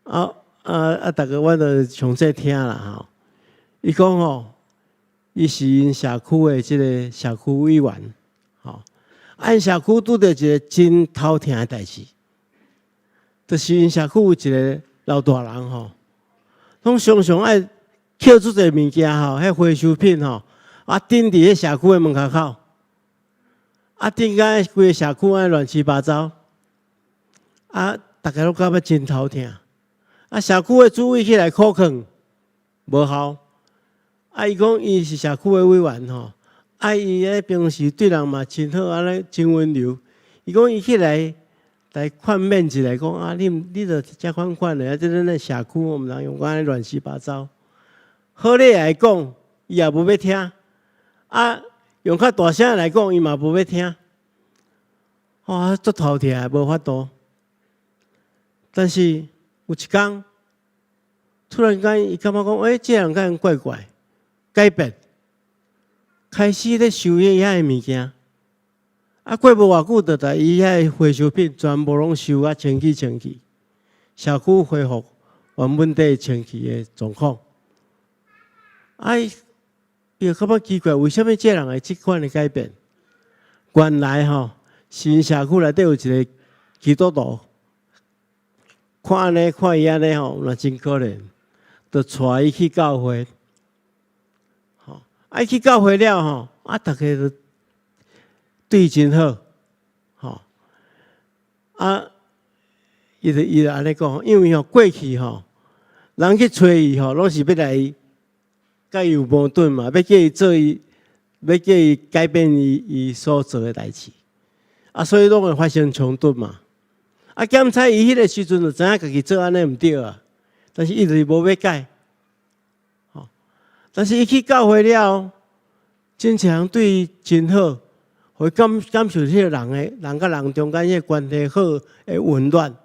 啊啊啊！逐家我就詳細聽啦吼。伊講吼，伊是𪜶社區的這個社區委員，吼。啊，𪜶社區拄著一個真頭疼的代誌，就是𪜶社區有一個老大人吼，攏常常愛抾足濟物件吼，彼回收品吼，啊，擲佇彼社區的門跤口，啊，擲甲規个社區按呢亂七八糟，啊，逐家攏感覺真頭疼。啊，社區的主委起來苦勸，無效。啊，伊講伊是社區的委員吼，啊，伊咧平時對人嘛真好，按呢真溫柔。伊講伊起來來勸勉一下，講啊，你著這款款的，啊，這咱的社區毋通用按呢亂七八糟。好咧來講，伊也無欲聽。啊，用較大聲來講，伊嘛無欲聽。哇，足頭疼，無法度。但是有一工，突然間，伊感覺講，欸，這人敢怪怪，改變，開始咧收彼遐的物件。啊，啊，過無偌久，就共伊遐回收品全部攏收啊清氣清氣，社區恢復原本底清氣的狀況。啊，伊就感覺奇怪，為啥物這人會這款的改變？原來吼，新社區內底有一個基督徒，看按呢，看伊按呢吼，若真可憐，就帶伊去教會。吼，啊，伊去教會了吼，啊，逐家都對伊真好，吼，啊，伊就按呢講，因為吼過去吼，人去揣伊吼，攏是欲來共伊有矛盾嘛，欲叫伊做伊，欲叫伊改變伊所做的代誌，啊，所以攏會發生衝突嘛。啊，檢查伊彼個時陣就知影家己做按呢毋對啊，但是伊就是無欲改，吼。但是伊去教會了後，真濟人對伊真好。會感受彼個人的人佮人中間彼個關係好的溫暖，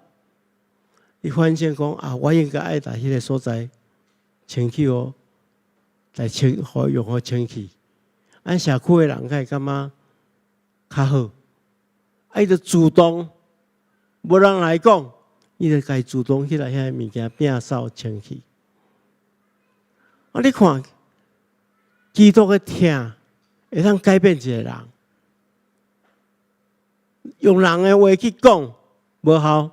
伊反省講啊，我應該愛佇彼個所在清氣哦，來清，予用予清氣，按社區的人才會感覺較好。啊，伊就主動，無人來講，伊就家己主動起來遐物件摒掃清氣。啊，你看，基督的疼會當改變一個人。用人的話去講無效，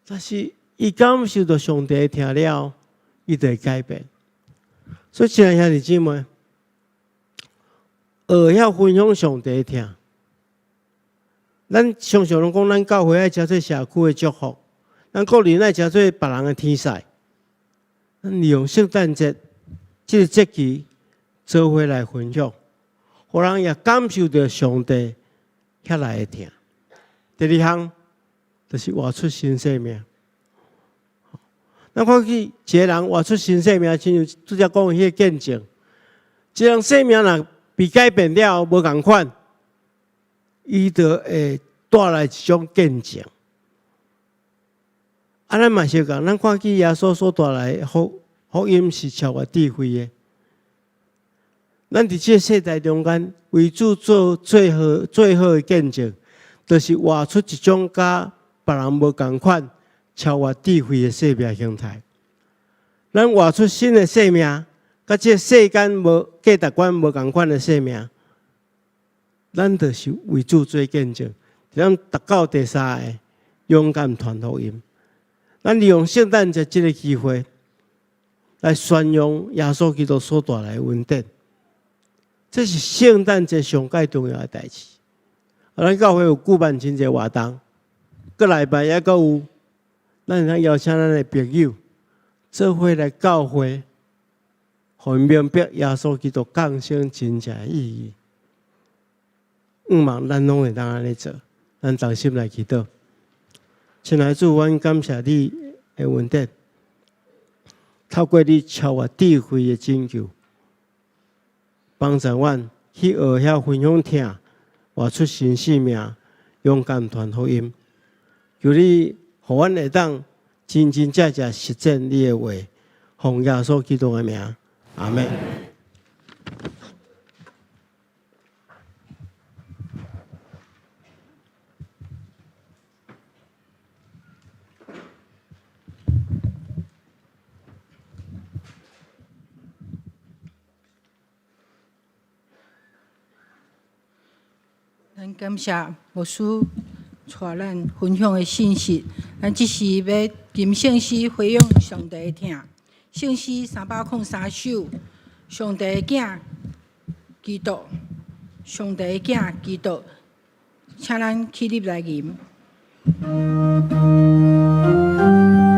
但是伊感受著上帝疼了，伊就會改變。所以，親愛兄弟姊妹，學曉分享上帝疼。咱常常攏講，咱教會愛誠濟社區的祝福，咱個人愛誠濟別人的天使。咱利用聖誕節這個節期，做伙來分享，予人也感受著上帝遐來的疼。第二項就是活出新生命。咱看見一個人活出新生命，親像拄才講的彼個見證，一個人生命若被改變了，無仝款，伊就會帶來一種見證。啊，咱嘛相仝，咱看見耶穌所帶來的福音是超越智慧的。咱佇這個世代中間，為主做最好的見證，就是活出一種佮別人無仝款、超越智慧的生命形態。咱活出新的生命，佮這個世間無價值觀無仝款的生命，咱就是為主做見證。咱達到第三个勇敢傳福音。咱利用聖誕節這個機會，來宣揚耶穌基督所帶來的恩典。這是聖誕節上蓋重要的代誌。啊，咱教會有舉辦真濟活動，閣禮拜猶閣有，咱會當邀請咱的朋友做伙來教會，予𪜶明白耶穌基督降生真正的意義。向望咱攏會當按呢做，咱同心來祈禱。親愛的主，阮感謝你的恩典，透過你超越智慧的拯救，幫助阮去學曉分享疼，活出新生命，勇敢傳福音。求你予阮會當真真正正實踐你的話，奉耶穌基督的名，阿們。咱感謝牧師帶咱分享的信息。咱這時欲吟聖詩回應上帝的疼。聖詩303首，上帝的囝基督，上帝的囝基督，請咱起立來吟。上帝的囝基督。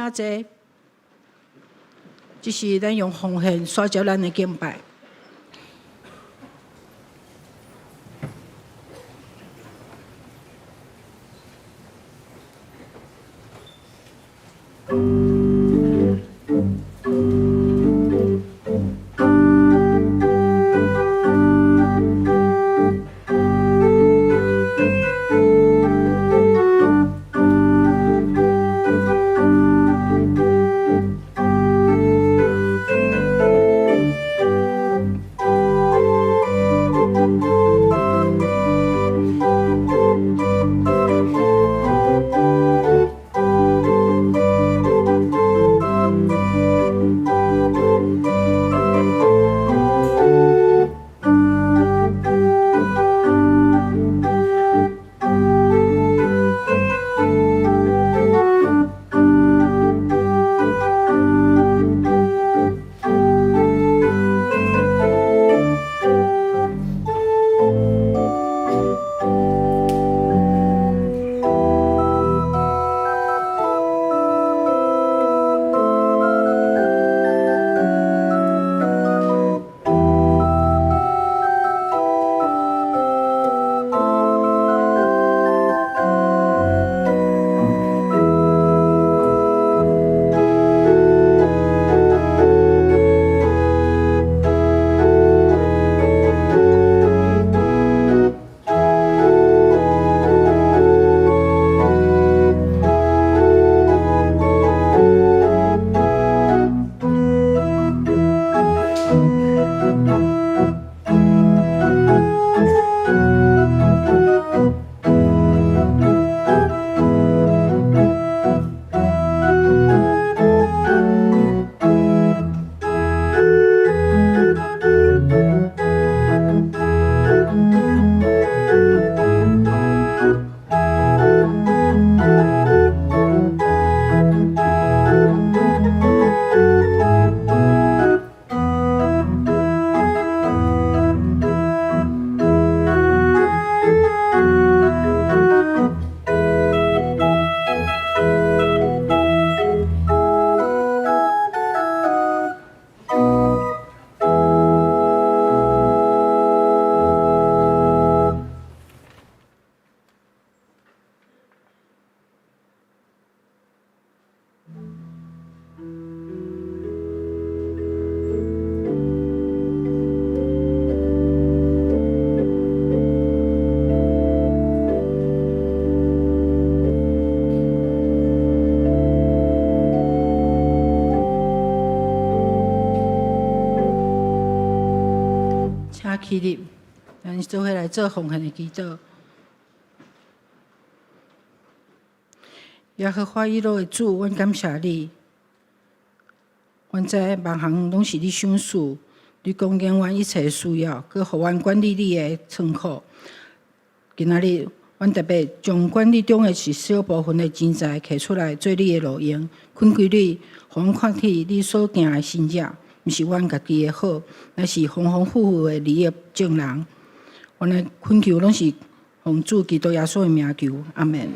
請坐。這是咱用奉獻煞結咱的敬拜。請起立，咱做伙來做奉獻的祈禱。耶和華以勒的主，阮感謝你。阮知萬項攏是你賞賜，你供應阮一切需要，閣予阮管理你的倉庫。今仔日，阮特別將管理中的一小部分的錢財摕出來做你的路用，懇求你，予阮看見你所行的神蹟，毋是阮家己的好，乃是豐豐富富的利益眾人。阮的懇求攏是奉主基督耶穌的名求，阿門。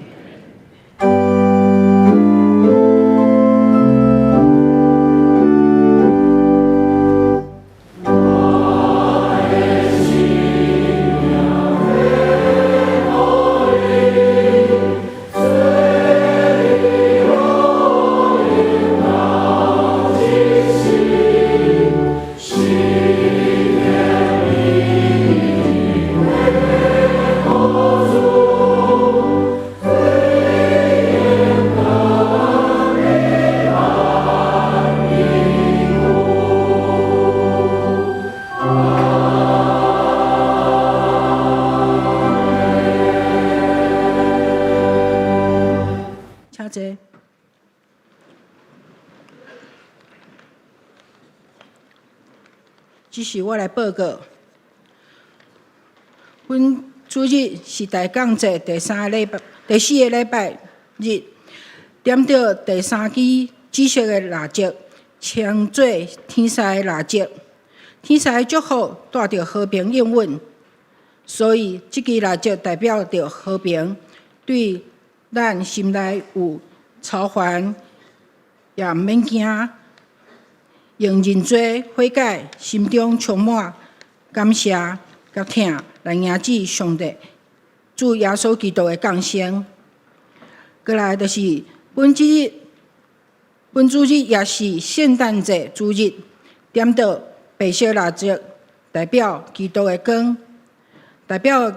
請坐。這是我來報告。阮主日是大降節第三個禮拜、第四個禮拜日，點著第三支紫色的蠟燭，稱做天使的蠟燭。天使的祝福帶著和平應允，所以這支蠟燭代表著和平，對咱心內有愁煩、也毋免驚，用認罪悔改，心中充滿感謝佮疼，來迎接上帝主耶穌基督的降生。過來就是本主日，本主日也是聖誕節主日，點著白色蠟燭，代表基督的光，代表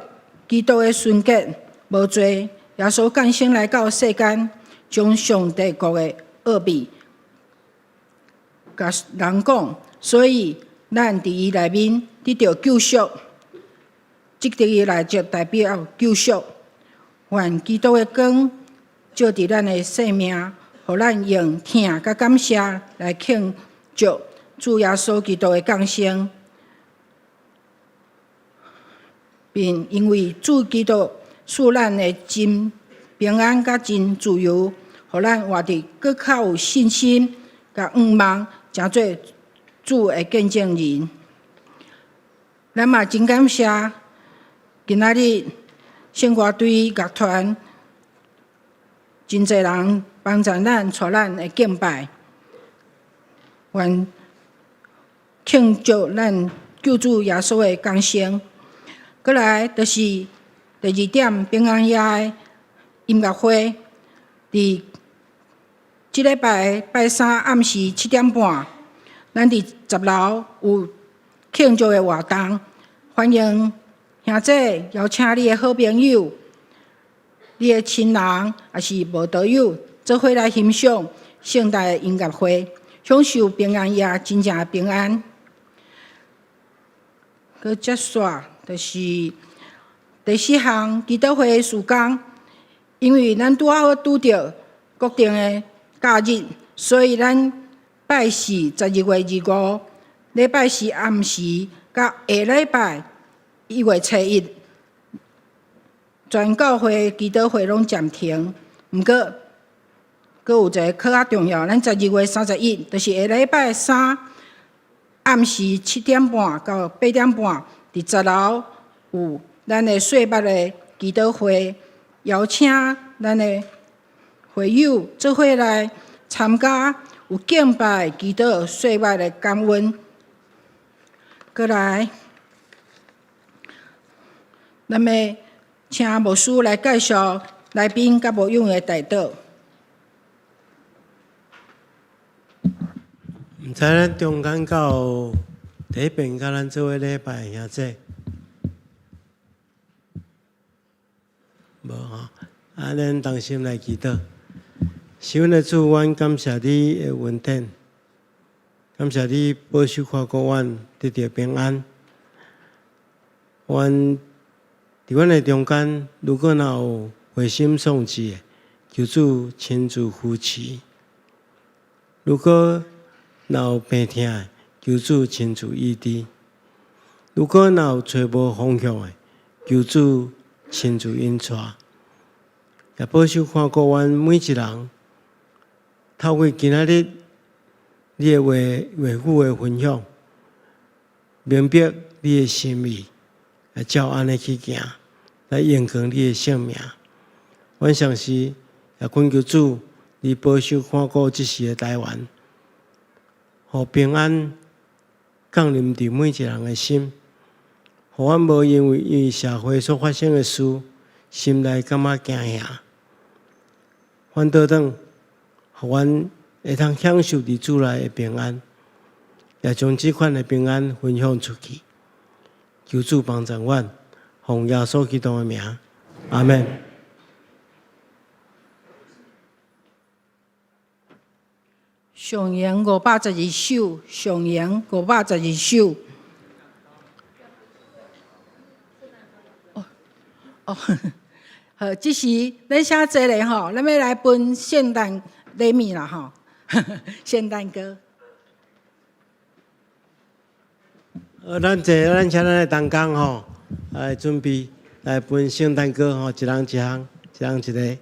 基督的純潔無罪。耶穌降生來到世間，將上帝國的奧秘共人講，所以咱佇伊內面得著救贖。這支蠟燭代表救贖，願基督的光照佇咱的生命，予咱用疼佮感謝來慶祝主耶穌基督的降生，並因為主基督賜咱的真平安佮真自由，予咱活得閣較有信心佮向望，成做主的見證人。咱嘛真感謝今仔日聖歌隊樂團真濟人幫助咱帶咱的敬拜，願慶祝咱救主耶穌的降生。過來就是第二點，平安夜的音樂會，佇這禮拜拜三暗時7點半，咱佇10樓有慶祝的活動，歡迎兄姊邀請你的好朋友、你的親人，抑是無道友，做伙來欣賞聖誕的音樂會，享受平安夜真正的平安。閣接續就是第四項祈禱會的事工，因為咱拄仔好拄著國定的假日，所以咱拜四12月25，禮拜四暗時，佮下禮拜1月初1，全教會祈禱會攏暫停。毋過，閣有一个較重要，咱12月31，就是下禮拜三暗時7點半到8點半，佇10樓有咱的細目的祈禱會，邀請咱的會友做伙來參加，有敬拜、祈禱、細目的感恩。過來，咱欲請牧師來介紹來賓佮牧養的代禱。毋知咱中間敢有第一遍佮咱做伙禮拜的兄姊？無吼，啊，咱同心來祈禱。是阮的主，阮感謝你的恩典，感謝你保守看顧阮得著平安。阮佇阮的中間，如果若有灰心喪志的，求主親自扶持；如果若有病疼的，求主親自醫治；如果若有揣無方向的，求主親自引帶。也保守看顧阮每一人，透過今仔日你的話話語的分享，明白你的心意，來照按呢去行，來榮光你的聖名。阮相信，也懇求主，你保守看顧這時的台灣，予平安降臨佇每一人的心，予阮無因為社會所發生的事，心內感覺驚嚇。反倒轉，予阮會當享受佇主內的平安，也將這款的平安分享出去。求主幫助阮，奉耶穌基督的名，阿們。上揚512首，上揚512首。哦哦，好，這時咱寫這個吼，咱欲來分聖誕禮物啦吼，聖誕歌。咱這咱請咱的同工吼，來準備來分聖誕歌吼，一人一項，一人一个。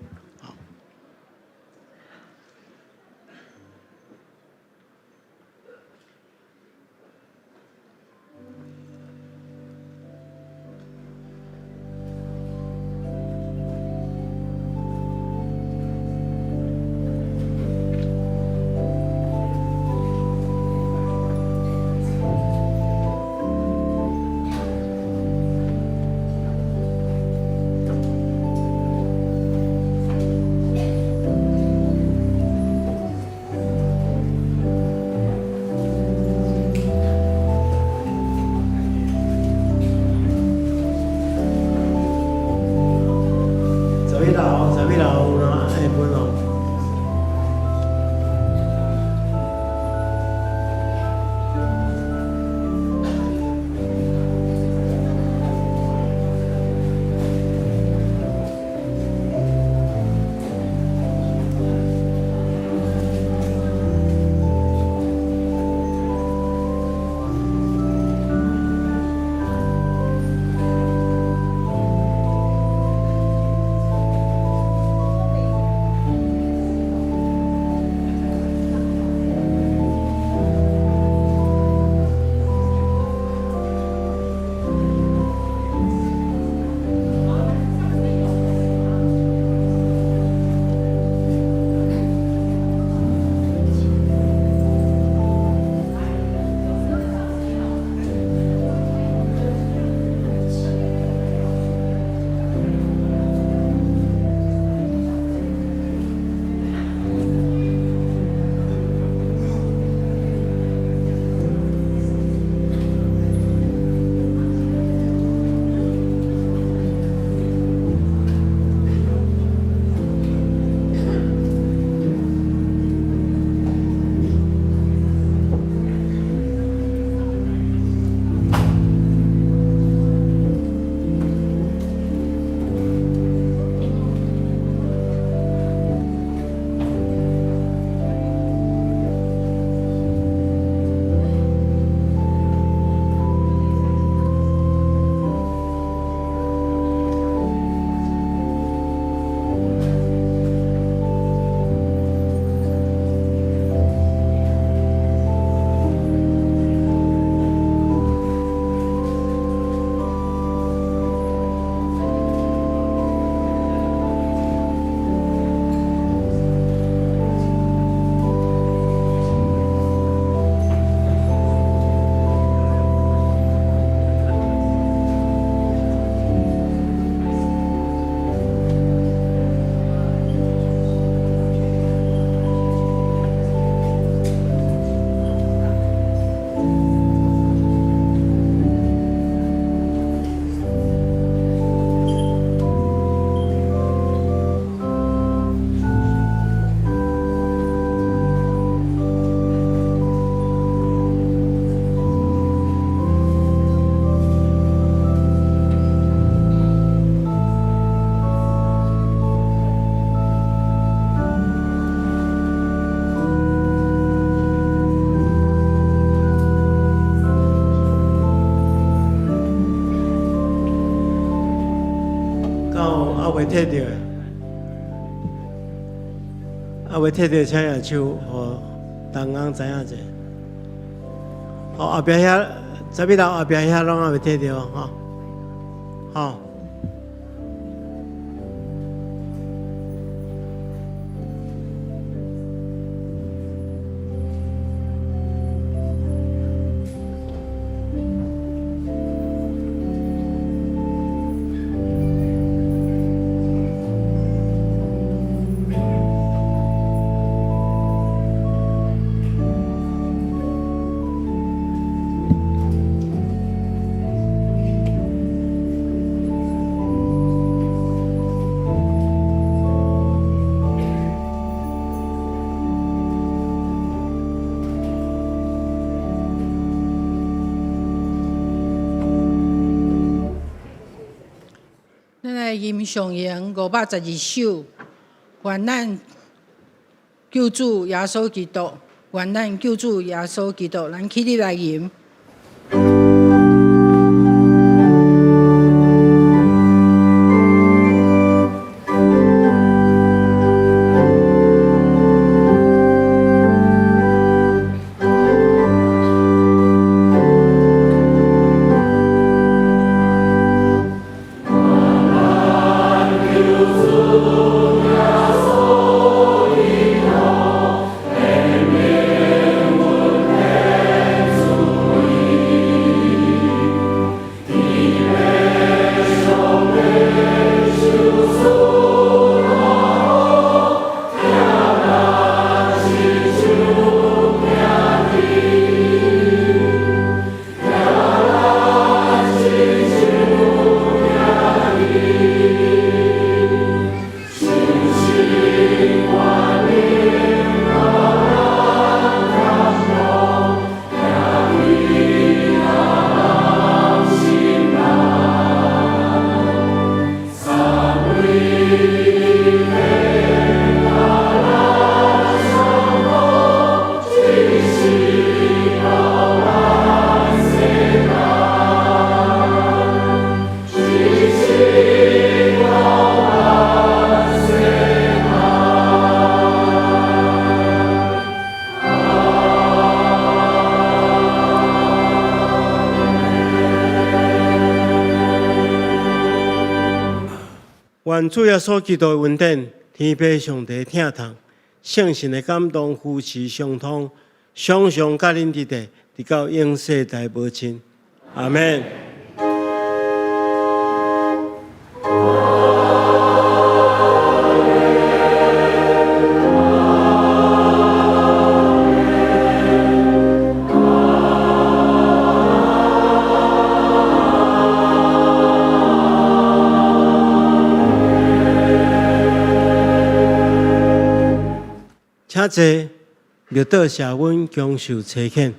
摕著的？猶未摕著，請舉手，予同工知影者。好，後壁遐，十一樓後壁遐攏猶未摕著吼，好。咱來吟誦詠512首，願咱救主耶穌基督，願咱救主耶穌基督，咱起立來吟。願主耶穌基督的恩典、天父上帝的疼痛、聖神的感動、扶持相通，常常佮恁佇咧，直到永世代無盡。阿們。請坐，默禱謝阮享受差遣。